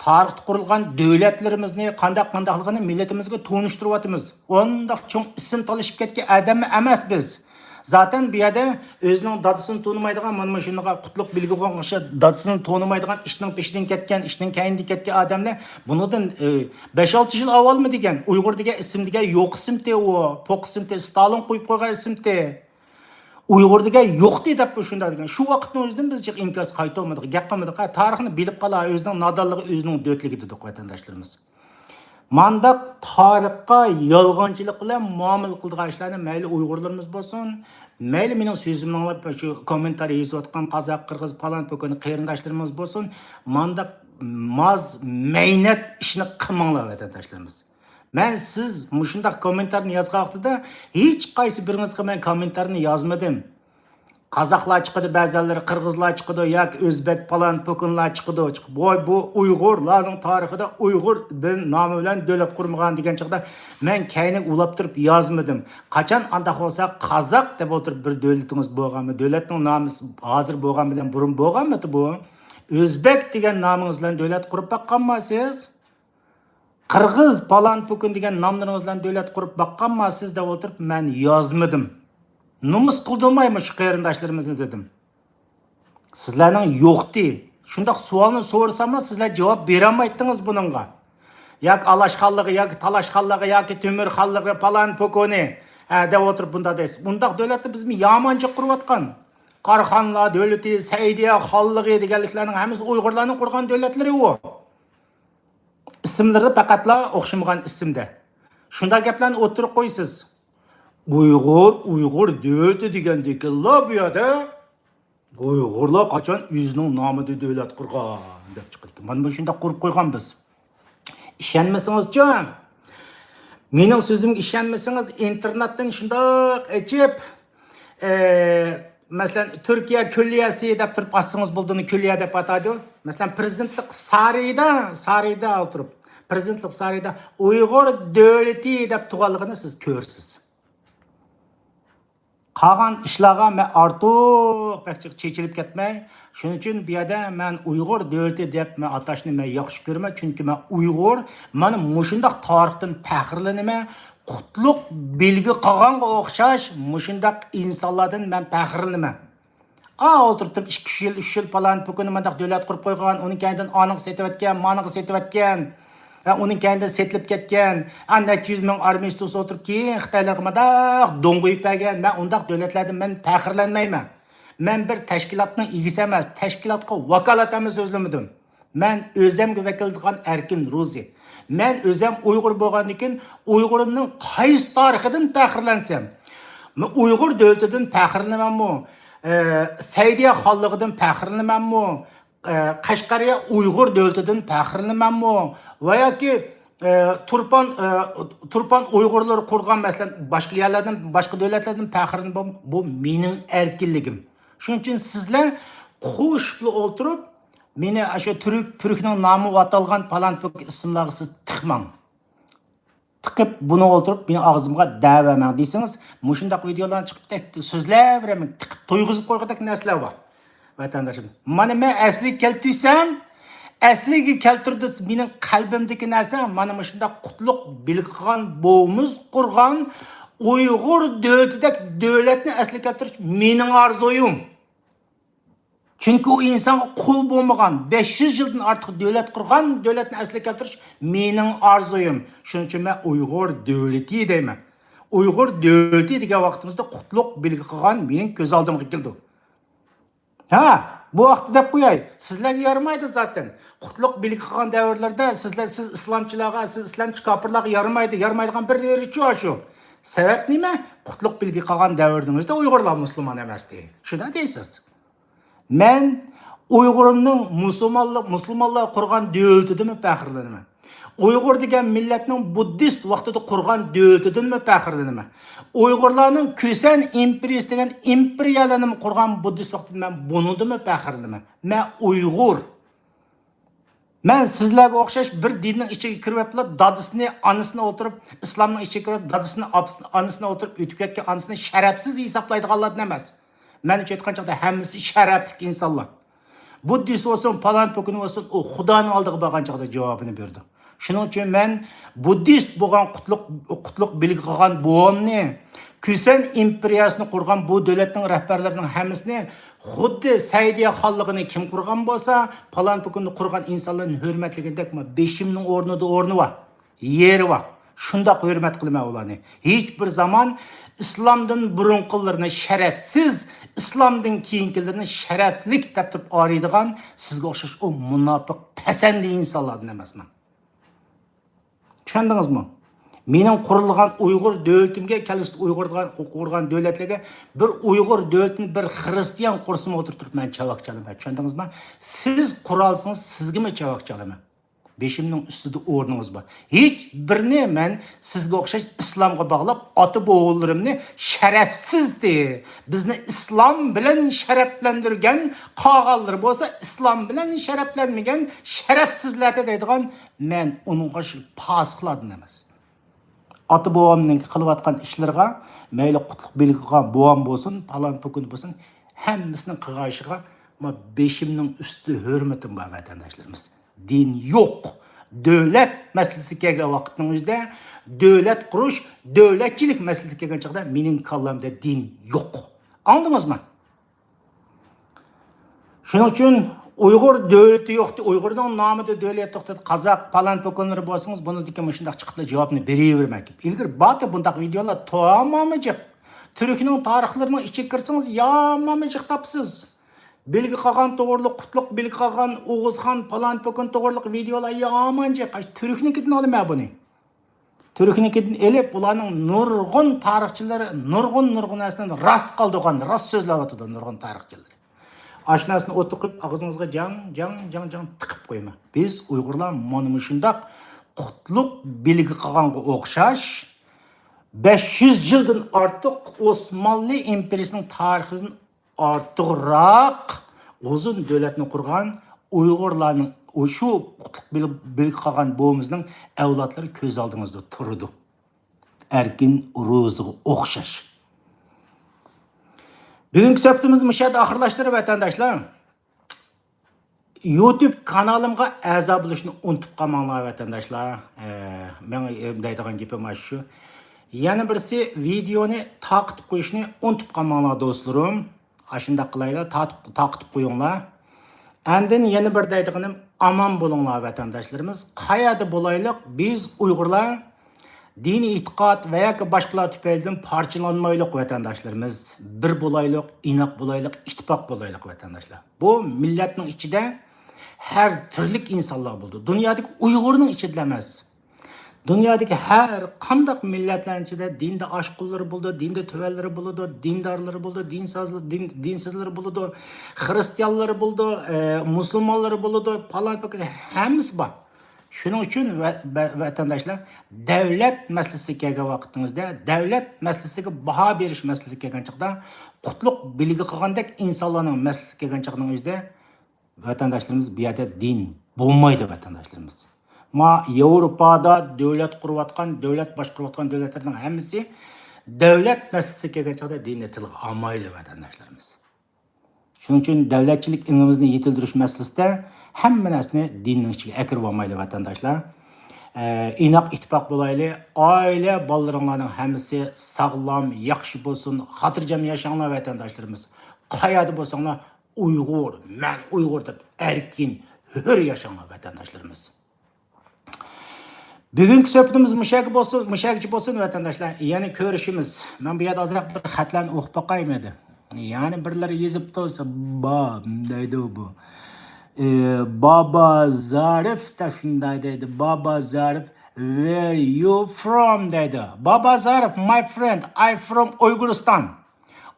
تارىختا قۇرۇلغان دۆلەتلىرىمىزنى قانداق قانداقلىقىنى مىللىتىمىزگە تونۇشتۇرۇۋاتىمىز. ئۇنداق چوڭ ئىسىم تالىشىپ كەتكەن ئادەممۇ ئەمەس بىز. زاتەن بۇ يەردە ئۆزىنىڭ دادىسىنى تونۇمايدىغان، مانا مۇشۇنداق قۇتلۇق بىلگە قويغان ئوخشاش دادىسىنى تونۇمايدىغان، ئىشنىڭ پېشىدىن كەتكەن، ئىشنىڭ كەينىدىن كەتكەن ئادەملەر بۇنىڭدىن، ئى، بەش ئالتە يىل ئاۋۋالمۇ دېگەن، ئۇيغۇر دېگەن ئىسىم دېگەن يوق ئىسىمتى ئۇ، پوق ئىسىمتى، ستالىن قويۇپ قويغان ئىسىمتى. ئۇيغۇر دېگەن يوقتى دەپ شۇنداق دېگەن. شۇ ۋاقىتنىڭ ئۆزىدىن بىز جىق ئىنكاس قايتۇرمىدۇق، گەپ قىلمىدۇق. ھە، تارىخنى بىلىپ قالا، ئۆزىنىڭ نادانلىقى، ئۆزىنىڭ دۆتلۈكى دېدۇق ۋەتەنداشلىرىمىز. مانداق تارىخقا يالغانچىلىق بىلەن مۇئامىلە قىلىدىغان ئىشلارنى مەيلى ئۇيغۇرلىرىمىز بولسۇن، مەيلى مېنىڭ سۆزۈمنى ئاڭلاپ شۇ كوممېنتارىي يېزىۋاتقان قازاق، قىرغىز، پالان، پوكان قېرىنداشلىرىمىز بولسۇن، مانداق ماز مەينەت ئىشنى قىلماڭلار ۋەتەنداشلىرىمىز. مەن سىز مۇشۇنداق كوممېنتارنى يازغان ۋاقتىدا ھېچقايسى بىرىڭىزگە مەن كوممېنتارنى يازمىدىم. قازاقلار چىقىدۇ، بەزىلىرى قىرغىزلار چىقىدۇ ياكى ئۆزبەك پالان پوكۇنلار چىقىدۇ. چىقىپ، ۋاي، بۇ ئۇيغۇرلارنىڭ تارىخىدا ئۇيغۇر بىل-، نامى بىلەن دۆلەت قۇرمىغان دېگەن چاغدا مەن كەينىگە ئۇلاپ تۇرۇپ يازمىدىم. قاچان ئانداق بولسا قازاق دەپ ئولتۇرۇپ بىر دۆلىتىڭىز بولغانمۇ؟ دۆلەتنىڭ نامى ھازىر بولغان بىلەن بۇرۇن بولغانمىدى بۇ؟ ئۆزبەك دېگەن نامىڭىز بىلەن دۆلەت قۇرۇپ باققانما سىز؟ قىرغىز، پالان، پوكۇن دېگەن ناملىرىڭىز بىلەن دۆلەت قۇرۇپ باققانما سىز دەپ ئولتۇرۇپ مەن يازمىدىم. نومۇس قىلدۇرماي مۇشۇ قېرىنداشلىرىمىزنى دېدىم. سىزلەرنىڭ يوقتى. شۇنداق سوئالنى سورىساملا سىزلەر جاۋاب بېرەلمەيتتىڭىز بۇنىڭغا. ياكى ئالاش خانلىقى، ياكى تالاش خانلىقى، ياكى تۆمۈر خانلىقى، پالان، پوكونى، ھە، دەپ ئولتۇرۇپ بۇنداق دەيسىز. بۇنداق دۆلەتنى بىزمۇ يامان جىق قۇرۇۋاتقان. قاراخانلار دۆلىتى، سەئىدىيە خانلىقى دېگەنلىكلەرنىڭ ھەممىسى ئۇيغۇرلارنىڭ قۇرغان دۆلەتلىرى ئۇ. ئىسىملىرى پەقەتلا ئوخشىمىغان ئىسىمدە. شۇنداق گەپلەرنى ئوتتۇرىغا قويىسىز. ئۇيغۇر، ئۇيغۇر دۆلىتى دېگەندىكىنلا بۇ يەردە ئۇيغۇرلار قاچان ئۆزىنىڭ نامىدا دۆلەت قۇرغان دەپ چىقىدىكەن. مانا مۇشۇنداق قۇرۇپ قويغان بىز. ئىشەنمىسىڭىزچۇ؟ مېنىڭ سۆزۈمگە ئىشەنمىسىڭىز، ئىنتېرنېتتىن شۇنداق ئېچىپ، ئە، مەسىلەن، تۈركىيە كۈللىيەسى دەپ تۇرۇپ ئاچسىڭىز بولىدۇ، كۈللىيە دەپ ئاتايدۇ. مەسىلەن، پرېزىدېنتلىق سارىيىدا، سارىيىدا ئولتۇرۇپ، پرېزىدېنتلىق سارىيىدا ئۇيغۇر دۆلىتى دەپ تۇغانلىقىنى سىز كۆرىسىز. قالغان ئىشلارغا مەن ئارتۇق بەك جىق چېچىلىپ كەتمەي، شۇنىڭ ئۈچۈن بۇ يەردە مەن ئۇيغۇر دۆلىتى دەپ مەن ئاتاشنى مەن ياخشى كۆرىمەن، چۈنكى مەن ئۇيغۇر، مانا مۇشۇنداق تارىختىن پەخىرلىنىمەن. قۇتلۇق بىلگە قالغانغا ئوخشاش مۇشۇنداق ئىنسانلاردىن مەن پەخىرلىنىمەن. ئا، ئولتۇرۇپ تۇرۇپ ئىككى، ئۈچ يىل، ئۈچ يىل پالان پوكۇنى مانداق دۆلەت قۇرۇپ قويغان، ئۇنىڭ كەينىدىن ئانىغا سېتىۋەتكەن، مانىغا سېتىۋەتكەن، ھە، ئۇنىڭ كەينىدىن سېتىلىپ كەتكەن، ھە، نەچچە يۈز مىڭ ئارمىيىسى تۇرسا ئولتۇرۇپ كېيىن خىتايلارغا مانداق دوڭغۇيۇپ بەرگەن. مەن ئۇنداق دۆلەتلەردىن مەن پەخىرلەنمەيمەن. مەن بىر تەشكىلاتنىڭ ئىگىسى ئەمەس، تەشكىلاتقا ۋاكالىتەنمۇ سۆزلىمىدىم. مەن ئۆزەمگە ۋەكىللىك قىلغان ئەركىن روزى. مەن ئۆزەم ئۇيغۇر بولغاندىن كېيىن ئۇيغۇرۇمنىڭ قايسى تارىخىدىن پەخىرلەنسەم؟ مەن ئۇيغۇر دۆلىتىدىن پەخىرلىنىمەنمۇ؟ ئە، سەئىدىيە خانلىقىدىن پەخىرلىنىمەنمۇ؟ ئە، قەشقەرىيە ئۇيغۇر دۆلىتىدىن پەخىرلىنىمەنمۇ؟ ۋە ياكى، ئە، تۇرپان، ئە، تۇرپان ئۇيغۇرلىرى قۇرغان، مەسىلەن، باشقا يەرلەردىن، باشقا دۆلەتلەردىن پەخىرلىنىمەن، بۇ مېنىڭ ئەركىنلىكىم. شۇنىڭ ئۈچۈن سىزلەر قوشۇپلا ئولتۇرۇپ، مېنى ئاشۇ تۈرك، تۈركنىڭ نامى ئاتالغان پالان پوك ئىسىملارغا سىز تىقماڭ. تىقىپ، بۇنى ئولتۇرۇپ، مېنىڭ ئاغزىمغا دەۋەرمەڭ دېسىڭىز، مۇشۇنداق ۋىدېئولارنى چىقىپ كەتتى، سۆزلەۋېرەمەن، تىقىپ تويغۇزۇپ قويغۇدەك نەرسىلەر بار. ۋەتەنداشلىرىم، مانا مەن ئەسلىگە كەلتۈرسەم، ئەسلىگە كەلتۈردى مېنىڭ قەلبىمدىكى نەرسە، مانا مۇشۇنداق قۇتلۇق بىلگە قىلغان، بوۋىمىز قۇرغان ئۇيغۇر دۆلىتىدەك دۆلەتنى ئەسلىگە كەلتۈرۈش مېنىڭ ئارزۇيۇم. چۈنكى ئۇ ئىنسانغا قۇل بولمىغان، بەش يۈز يىلدىن ئارتۇق دۆلەت قۇرغان دۆلەتنى ئەسلىگە كەلتۈرۈش مېنىڭ ئارزۇيۇم. شۇنىڭ ئۈچۈن مەن ئۇيغۇر دۆلىتى دەيمەن. ئۇيغۇر دۆلىتى دېگەن ۋاقتىمىزدا قۇتلۇق بىلگە قىلغان مېنىڭ كۆز ئالدىمغا كېلىدۇ. ھە، بۇ ۋاقىتتا دەپ قوياي، سىزلەرگە يارىمايدۇ زاتەن. قۇتلۇق بىلگە قىلغان دەۋرلەردە سىزلەر، سىز ئىسلامچىلارغا، سىز ئىسلامچى كاپىرلارغا يارىمايدۇ، يارىمايدىغان بىر يېرىچۇ ئاشۇ. سەۋەب نېمە؟ قۇتلۇق بىلگە قىلغان دەۋرىڭىزدە ئۇيغۇرلار مۇسۇلمان ئەمەستى. شۇنداق دەيسىز. مەن ئۇيغۇرۇمنىڭ مۇسۇلمانلىق، مۇسۇلمانلار قۇرغان دۆلىتىدىنمۇ پەخىرلىنىمەن. ئۇيغۇر دېگەن مىللەتنىڭ بۇددىست ۋاقتىدا قۇرغان دۆلىتىدىنمۇ پەخىرلىنىمەن. ئۇيغۇرلارنىڭ كۈسەن ئىمپېرىيىسى دېگەن ئىمپېرىيەلەرنىمۇ قۇرغان بۇددىست ۋاقتىدا مەن بۇنىڭدىنمۇ پەخىرلىنىمەن. مەن ئۇيغۇر. مەن سىزلەرگە ئوخشاش بىر دىننىڭ ئىچىگە كىرىۋېپلا دادىسىنى، ئانىسىنى ئولتۇرۇپ، ئىسلامنىڭ ئىچىگە كىرىپ دادىسىنى، ئاپىسىنى، ئانىسىنى ئولتۇرۇپ ئۆتۈپ كەتكەن ئانىسىنى شەرەپسىز ھېسابلايدىغانلاردىن ئەمەس. مەنچە ئېيتقان چاغدا ھەممىسى شەرەپلىك ئىنسانلار. بۇددىست بولسۇن، پالان پوكىنى بولسۇن، ئۇ خۇدانىڭ ئالدىغا بارغان چاغدا جاۋابىنى بېرىدۇ. شۇنىڭ ئۈچۈن مەن بۇددىست بولغان قۇتلۇق، قۇتلۇق بىلگە قىلغان بوۋامنى، كۈسەن ئىمپېرىيەسىنى قۇرغان بۇ دۆلەتنىڭ رەھبەرلىرىنىڭ ھەممىسىنى خۇددى سەئىدىيە خانلىقىنى كىم قۇرغان بولسا، پالان پوكۇننى قۇرغان ئىنسانلارنى ھۆرمەتلىگەندەك، ما بېشىمنىڭ ئورنىدا ئورنى بار، يېرى بار. شۇنداق ھۆرمەت قىلىمەن ئۇلارنى. ھېچ بىر زامان ئىسلامدىن بۇرۇنقىلىرىنى شەرەپسىز، ئىسلامدىن كېيىنكىلىرىنى شەرەپلىك دەپ تۇرۇپ ئارىيدىغان سىزگە ئوخشاش ئۇ مۇناپىق پەسەندە ئىنسانلاردىن ئەمەسمەن. چۈشەندىڭىزمۇ؟ مېنىڭ قۇرۇلغان ئۇيغۇر دۆلىتىمگە، كەلگۈسىدە ئۇيغۇر قۇرغان دۆلەتلەرگە بىر ئۇيغۇر دۆلىتىنى بىر خىرىستىيان قۇرسىمۇ ئولتۇرۇپ تۇرۇپ مەن چاۋاك چالىمەن. چۈشەندىڭىزمۇ؟ سىز قۇرالىسىڭىز سىزگىمۇ چاۋاك چالىمەن. بېشىمنىڭ ئۈستىدە ئورنىڭىز بار. ھېچ بىرىنى مەن سىزگە ئوخشاش ئىسلامغا باغلاپ، ئاتا بوۋىلىرىمنى شەرەپسىز دەپ، بىزنى ئىسلام بىلەن شەرەپلەندۈرگەن قالغانلىرى بولسا ئىسلام بىلەن شەرەپلەنمىگەن شەرەپسىزلەردە دەيدىغان مەن ئۇنىڭغا شۇ پاسىقلاردىن ئەمەس. ئاتا بوۋامنىڭ قىلىۋاتقان ئىشلىرىغا، مەيلى قۇتلۇق بىلگە قىلغان بوۋام بولسۇن، پالان پوكۇن بولسۇن، ھەممىسىنىڭ قىلغان ئىشىغا ما بېشىمنىڭ ئۈستىدە ھۆرمىتىم بار، ۋەتەنداشلىرىمىز. دىن يوق. دۆلەت مەسىلىسىگە كەلگەن ۋاقىتنىڭ ئۆزىدە، دۆلەت قۇرۇش، دۆلەتچىلىك مەسىلىسىگە كەلگەن چاغدا مېنىڭ كاللامدا دىن يوق. ئاڭلىدىڭىزمۇ؟ شۇنىڭ ئۈچۈن ئۇيغۇر دۆلىتى يوق، ئۇيغۇرنىڭ نامىدا دۆلەت يوق دەپ، قازاق، پالان پوكونلىرى بولسىڭىز، بۇنىڭدىكى مۇشۇنداق چىقىپلا جاۋابنى بېرىۋېرىمەن. ئىلگىرى بارتى بۇنداق ۋىدېئولار، تامامى جىق. تۈركنىڭ تارىخلىرىنىڭ ئىچىگە كىرسىڭىز، يامانمۇ جىق تاپىسىز. بىلگە قالغان توغرىلىق، قۇتلۇق بىلگە قالغان، ئوغۇزخان، پالان پوكون توغرىلىق ۋىدېئولار يامان جىق. تۈركنىڭكىدىن ئالىمەن بۇنى. تۈركنىڭكىدىن ئېلىپ، ئۇلارنىڭ نۇرغۇن تارىخچىلىرى نۇرغۇن، نۇرغۇن نەرسىنى راست قالدۇرغان، راست سۆزلەۋاتىدۇ نۇرغۇن تارىخچىلىرى. ئاشۇ نەرسىنى ئولتۇرۇپ ئاغزىڭىزغا جاڭ، جاڭ، جاڭ، جاڭ تىقىپ قويما. بىز ئۇيغۇرلار مانا مۇشۇنداق قۇتلۇق بىلگە قالغانغا ئوخشاش، بەش يۈز يىلدىن ئارتۇق ئوسمانلى ئىمپېرىيىسىنىڭ تارىخىدىن ئارتۇقراق ئۇزۇن دۆلەتنى قۇرغان ئۇيغۇرلارنىڭ، شۇ قۇتلۇق بىل-، بىلگە قالغان بوۋىمىزنىڭ ئەۋلادلىرى كۆز ئالدىڭىزدا تۇرىدۇ. ئەركىن روزىغا ئوخشاش. بۈگۈنكى سۆھبىتىمىزنى مۇشۇ يەردە ئاخىرلاشتۇرۇپ، ۋەتەنداشلار، يۇتۇب كانالىمغا ئەزا بولۇشنى ئۇنتۇپ قالماڭلار، ۋەتەنداشلار. ئە، مېنىڭ دەيدىغان گېپىم ئاشۇ. يەنە بىرسى، ۋىدېئونى تارقىتىپ قويۇشنى ئۇنتۇپ قالماڭلار، دوستلىرىم. ئاشۇنداق قىلايلى، تارتىپ، تارقىتىپ قويۇڭلار. ئاندىن يەنە بىر دەيدىغىنىم، ئامان بولۇڭلار، ۋەتەنداشلىرىمىز. قەيەردە بولايلۇق، بىز ئۇيغۇرلار دىنىي ئېتىقاد ۋە ياكى باشقىلار تۈپەيلىدىن پارچىلانمايلۇق، ۋەتەنداشلىرىمىز. بىر بولايلۇق، ئىناق بولايلۇق، ئىتتىپاق بولايلۇق، ۋەتەنداشلار. بۇ مىللەتنىڭ ئىچىدە ھەر تۈرلۈك ئىنسانلار بولىدۇ. دۇنيادىكى ئۇيغۇرنىڭ ئىچىدىلا ئەمەس. دۇنيادىكى ھەر قانداق مىللەتلەرنىڭ ئىچىدە دىندا ئاشقۇنلىرى بولىدۇ، دىندا تۆۋەنلىرى بولىدۇ، دىندارلىرى بولىدۇ، دىنسازلىرى، دىن، دىنسىزلىرى بولىدۇ، خرىستىيانلىرى بولىدۇ، ئە، مۇسۇلمانلىرى بولىدۇ، پالان پوكان ھەممىسى بار. شۇنىڭ ئۈچۈن ۋە-، ۋە-، ۋەتەنداشلار، دەۋلەت مەسىلىسىگە كەلگەن ۋاقتىڭىزدا، دەۋلەت مەسىلىسىگە باھا بېرىش مەسىلىسىگە كەلگەن چاغدا، قۇتلۇق بىلگە قىلغاندەك ئىنسانلارنىڭ مەسىلىسىگە كەلگەن چاغنىڭ ئۆزىدە، ۋەتەنداشلىرىمىز، بۇ يەردە دىن بولمايدۇ، ۋەتەنداشلىرىمىز. ما ياۋروپادا دۆلەت قۇرۇۋاتقان، دۆلەت باشقۇرۇۋاتقان دۆلەتلەرنىڭ ھەممىسى دەۋلەت مەسىلىسىگە كەلگەن چاغدا دىننى تىلغا ئالمايدۇ، ۋەتەنداشلىرىمىز. شۇنىڭ ئۈچۈن دەۋلەتچىلىك ئېڭىمىزنى يېتىلدۈرۈش مەسىلىسىدە ھەممە نەرسىنى دىننىڭ ئىچىگە ئەكىرىۋالمايلى، ۋەتەنداشلار. ئە، ئىناق ئىتتىپاق بولايلى. ئائىلە، بالىلىرىڭلارنىڭ ھەممىسى ساغلام، ياخشى بولسۇن. خاتىرجەم ياشاڭلار، ۋەتەنداشلىرىمىز. قەيەردە بولساڭلار، ئۇيغۇر، مەن ئۇيغۇر دەپ ئەركىن، ھۆر ياشاڭلار، ۋەتەنداشلىرىمىز. بۈگۈنكى سۆھبىتىمىز مۇشۇ يەرگە بولسۇن، مۇشۇ يەرگىچە بولسۇن، ۋەتەنداشلار. يەنە كۆرۈشىمىز. مەن بۇ يەردە ئازراق بىر خەتلەرنى ئوقۇپ باقايمىدى. يەنە بىرلەر يېزىپ تۇرسا، با، دەيدۇ بۇ. ئى، بابا زارىف دەپ شۇنداق دەيدۇ. بابا زارىف، where you from دەيدۇ. بابا زارىف، my friend, I from Uyghuristan.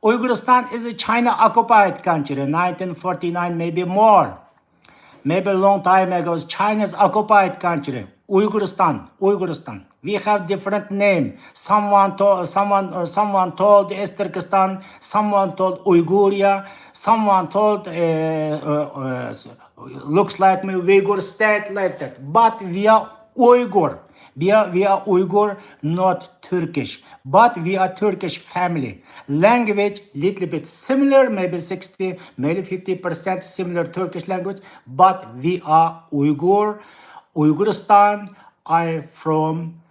Uyghuristan is a China occupied country, nineteen forty-nine, maybe more. Maybe long time ago, China's occupied country. Uyghuristan, Uyghuristan. We have different name. Someone told, someone, uh, someone told it's Turkestan. Someone told Uyghuria. Someone told, uh, uh, uh, looks like me, Uyghur state like that. But we are Uyghur. We are, we are Uyghur, not Turkish. But we are Turkish family. Language, little bit similar, maybe sixty, maybe fifty percent similar Turkish language. But we are Uyghur, Uyghuristan. I from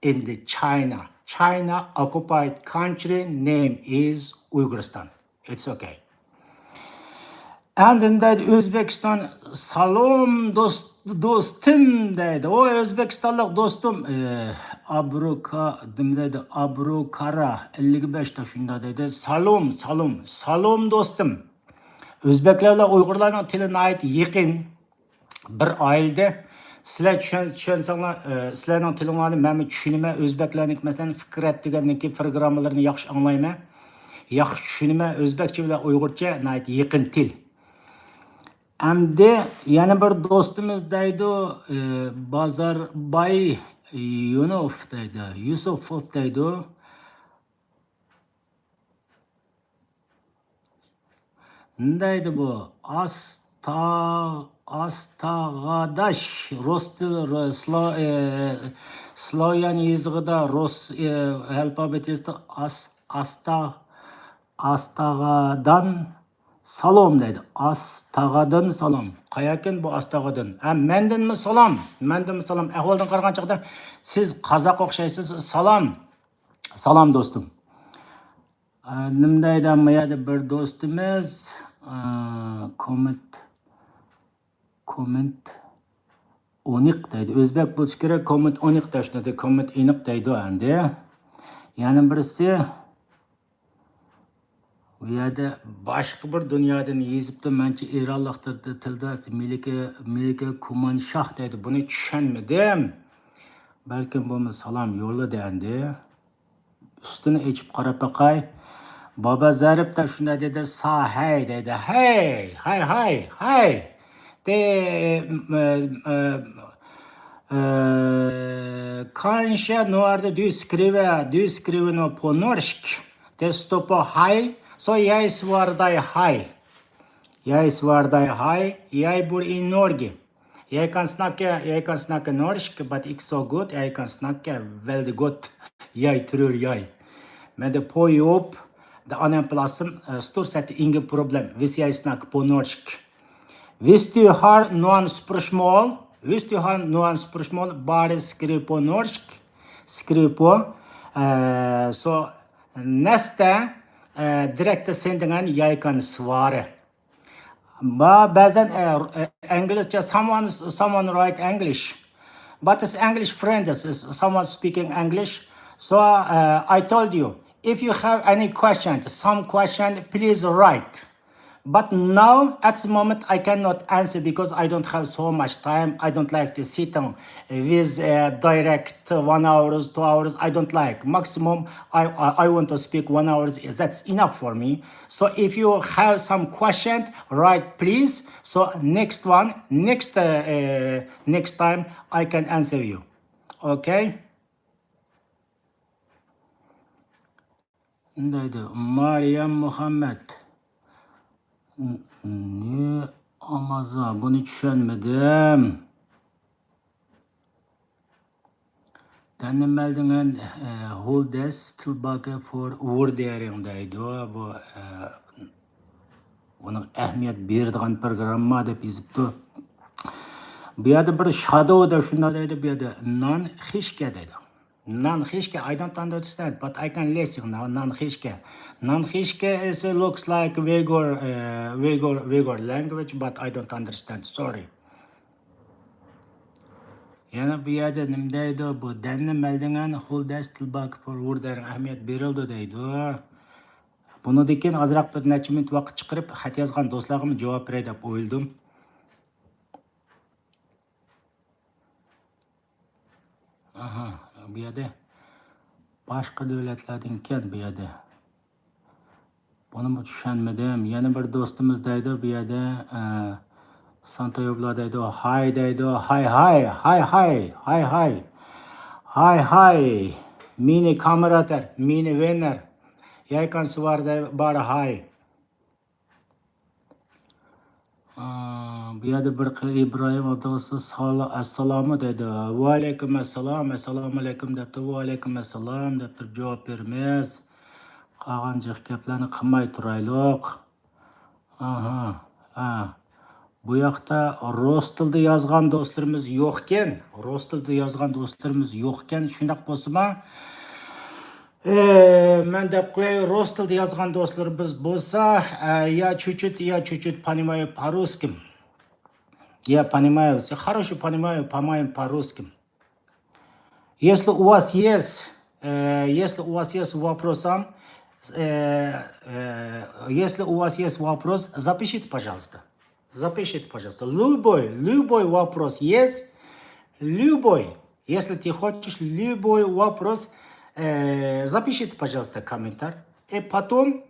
in the China. China occupied country name is Uyghurstan. It's okay. ئاندىن دەيدۇ، ئۆزبېكىستان، سالام دوست، دوستۇم دەيدۇ. ئۇ ئۆزبېكىستانلىق دوستۇم، ئابروكا، نېمە دەيدۇ، ئابروكارا ئەللىك بەشتە شۇنداق دەيدۇ. سالام، سالام، سالام دوستۇم. ئۆزبەكلەر بىلەن ئۇيغۇرلارنىڭ تىلى ناھايىتى يېقىن. بىر ئائىلىدە. سىلەر چۈشەن-، چۈشەنسەڭلار، ئە، سىلەرنىڭ تىلىڭلارنى مەنمۇ چۈشىنىمەن. ئۆزبەكلەرنىڭكى، مەسىلەن، فىكرەت دېگەننىڭكى پروگراممىلىرىنى ياخشى ئاڭلايمەن. ياخشى چۈشىنىمەن. ئۆزبەكچە بىلەن ئۇيغۇرچە ناھايىتى يېقىن تىل. ئەمدى يەنە بىر دوستىمىز دەيدۇ، ئە، بازارباي يۇنۇف دەيدۇ، يۈسۈپوف دەيدۇ. نېمە دەيدۇ بۇ؟ ئاستا-، ئاستاغاداش، رۇس تىل، رۇ-، سلو-، ئى، سلوۋيان يېزىقىدا رۇس، ئى، ئالفابېت يېزىقىدا ئاس-، ئاستا-، ئاستاغادان سالام دەيدۇ. ئاستاغادان سالام. قايەركەن بۇ ئاستاغادان؟ ھە، مەندىنمۇ سالام. مەندىنمۇ سالام. ئەھۋالدىن قارىغان چاغدا سىز قازاق ئوخشايسىز. سالام. سالام دوستۇم. ئە، نېمە دەيدۇ، ما يەردە بىر دوستىمىز، ئە، كومېنت، كومېنت ئونىق دەيدۇ. ئۆزبەك بولسا كېرەك، كومېنت ئونىق دەشنىدى، كومېنت ئېنىق دەيدۇ ئەندى. يەنە بىرسى، بۇ يەردە باشقا بىر دۇنيادىن يېزىپتۇ، مەنچە ئىرانلىق تىلدا، مېلىكە، مېلىكە كۇمانشاھ دەيدۇ. بۇنى چۈشەنمىدىم. بەلكىم بۇمۇ سالام يوللىدى ئەندى. ئۈستىنى ئېچىپ قاراپ باقاي. بابا زەرىپ دە شۇنداق دېدى، سا ھەي دەيدۇ. ھەي، ھەي، ھەي، ھەي. دە، ئە، ئە، ئە، كانشە نواردا دۇ سكرىۋە، دۇ سكرىۋە نو پونورشک. دە ستوپا ھەي. سو ياي سوارداي ھەي. ياي سوارداي ھەي. ياي بۇر ئىن نورگې. Jeg kan snakke, jeg kan snakke norsk, but ikke så godt. Jeg kan snakke veldig godt. Jeg tror jeg. Men det på jobb, det er en plass, eh, stort sett ingen problem hvis jeg snakker på norsk. Hvis du har noen spørsmål, hvis du har noen spørsmål, bare skriv på norsk. Skriv på. Eh, så neste, eh, direkte sendingen jeg kan svare. Ba-, bəzən, e, e, inglizcə, someone, someone write English. But it's English friend, it's, it's someone speaking English. So, uh, I told you, if you have any question, some question, please write. But now, at the moment, I cannot answer because I don't have so much time. I don't like to sit on with, uh, direct one hours, two hours. I don't like. Maximum, I, I, I want to speak one hour. That's enough for me. So if you have some question, write please. So next one, next, uh, uh, next time I can answer you. Okay? دەيدۇ. مارىيەم مۇھەممەد. ن-، نى ئامازا، بۇنى چۈشەنمىدىم. دەننى مەلدىڭەن، ئە، ھول دەس تىلباكە فور ۋۇردېرىڭ دەيدۇ. بۇ، ئە، ئۇنىڭ ئەھمىيەت بېرىدىغان پروگرامما دەپ يېزىپتۇ. بۇ يەردە بىر شادو دەپ شۇنداق دەيدۇ، بۇ يەردە نان خىشكە دەيدۇ. نان خىشكە، I don't understand, but I can listen now. نان خىشكە. نان خىشكە is looks like Uyghur, uh, Uyghur, Uyghur language, but I don't understand. Sorry. يەنە بۇ يەردە نېمە دەيدۇ؟ بۇ دەننى مەلدىڭەن ھول دەس تىلباكە فور ۋۇردېرىڭ ئەھمىيەت بېرىلىدۇ دەيدۇ. بۇنىڭدىن كېيىن ئازراق بىر نەچچە مىنۇت ۋاقىت چىقىرىپ، خەت يازغان دوستلارغىمۇ جاۋاب بېرەي دەپ ئويلىدىم. ئاھا، بۇ يەردە باشقا دۆلەتلەردىن ئىكەن بۇ يەردە. بۇنىمۇ چۈشەنمىدىم. يەنە بىر دوستىمىز دەيدۇ بۇ يەردە، ئە، سانتا يوبلا دەيدۇ، ھاي دەيدۇ، ھاي، ھاي، ھاي، ھاي، ھاي، ھاي. ھاي، ھاي. مېنى كامېراتور، مېنى ۋېننەر. يايكان سۇۋار دەي بار ھاي. ئا، بۇ يەردە بىر قى-، ئىبراھىم ئابدۇغىسى سالا-، ئەسسالامۇ دەيدۇ. ۋەئەلەيكۇم ئەسسالام، ئەسسالامۇ ئەلەيكۇم دەپتۇ، ۋەئەلەيكۇم ئەسسالام دەپ تۇرۇپ جاۋاب بېرىمىز. قالغان جىق گەپلەرنى قىلماي تۇرايلۇق. ئاھا، ھە. بۇ ياقتا رۇس تىلدا يازغان دوستلىرىمىز يوقكەن. رۇس تىلدا يازغان دوستلىرىمىز يوقكەن. شۇنداق بولسىمۇ، ئى، مەن دەپ قوياي، رۇس تىلىدا يازغان دوستلىرىمىز بولسا، ئە، я чуть-чуть, я чуть-чуть понимаю по-русски. Я понимаю, всё хорошо понимаю, понимаю по-русски. Если у вас есть, э, если у вас есть вопросам, э, э, если у вас есть вопрос, запишите, пожалуйста. Запишите, пожалуйста. Любой, любой вопрос есть. Любой. Если ты хочешь любой вопрос, э, запишите, пожалуйста, комментарий. И потом,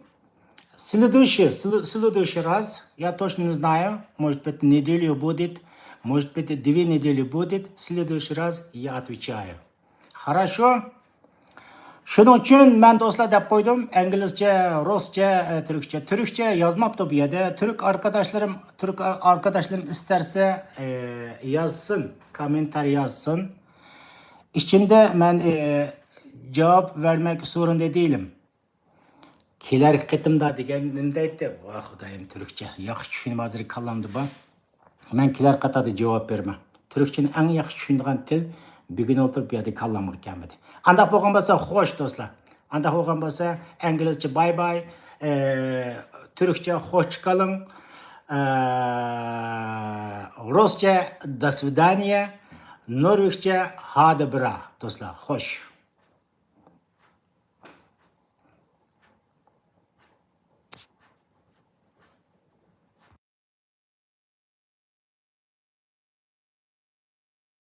следующий, сл- следующий раз, я точно не знаю, может быть, неделю будет, может быть, две недели будет, следующий раз я отвечаю. Хорошо? شۇنىڭ ئۈچۈن مەن دوستلار دەپ قويدۇم، ئىنگلىزچە، رۇسچە، ئە، تۈركچە. تۈركچە يازماپتۇ بۇ يەردە. تۈرك ئاركىداشلىرىم، تۈرك ئار-، ئاركىداشلىرىم ئىستەرسە، ئە، يازسۇن، كوممېنتارىي يازسۇن. ئىچىمدە مەن، ئە، جاۋاب بەرمەك سورۇندا دېيىلىم. كېلەركى قېتىمدا دېگەن نېمە دەيتتى؟ ۋاھ خۇدايىم، تۈركچە ياخشى چۈشىنىپ ھازىر كاللامدا بار. مەن كېلەر قېتىمدا جاۋاب بېرىمەن. تۈركچىنى ئەڭ ياخشى چۈشىنىدىغان تىل بۈگۈن ئولتۇرۇپ بۇ يەردە كاللامغا كەلمىدى. ئانداق بولغان بولسا خوش دوستلار. ئانداق بولغان بولسا ئىنگلىزچە باي باي، ئە، تۈركچە خوشچىقالىڭ، ئە، رۇسچە до свидания، نورۋېگچە ھادە برا دوستلار. خوش.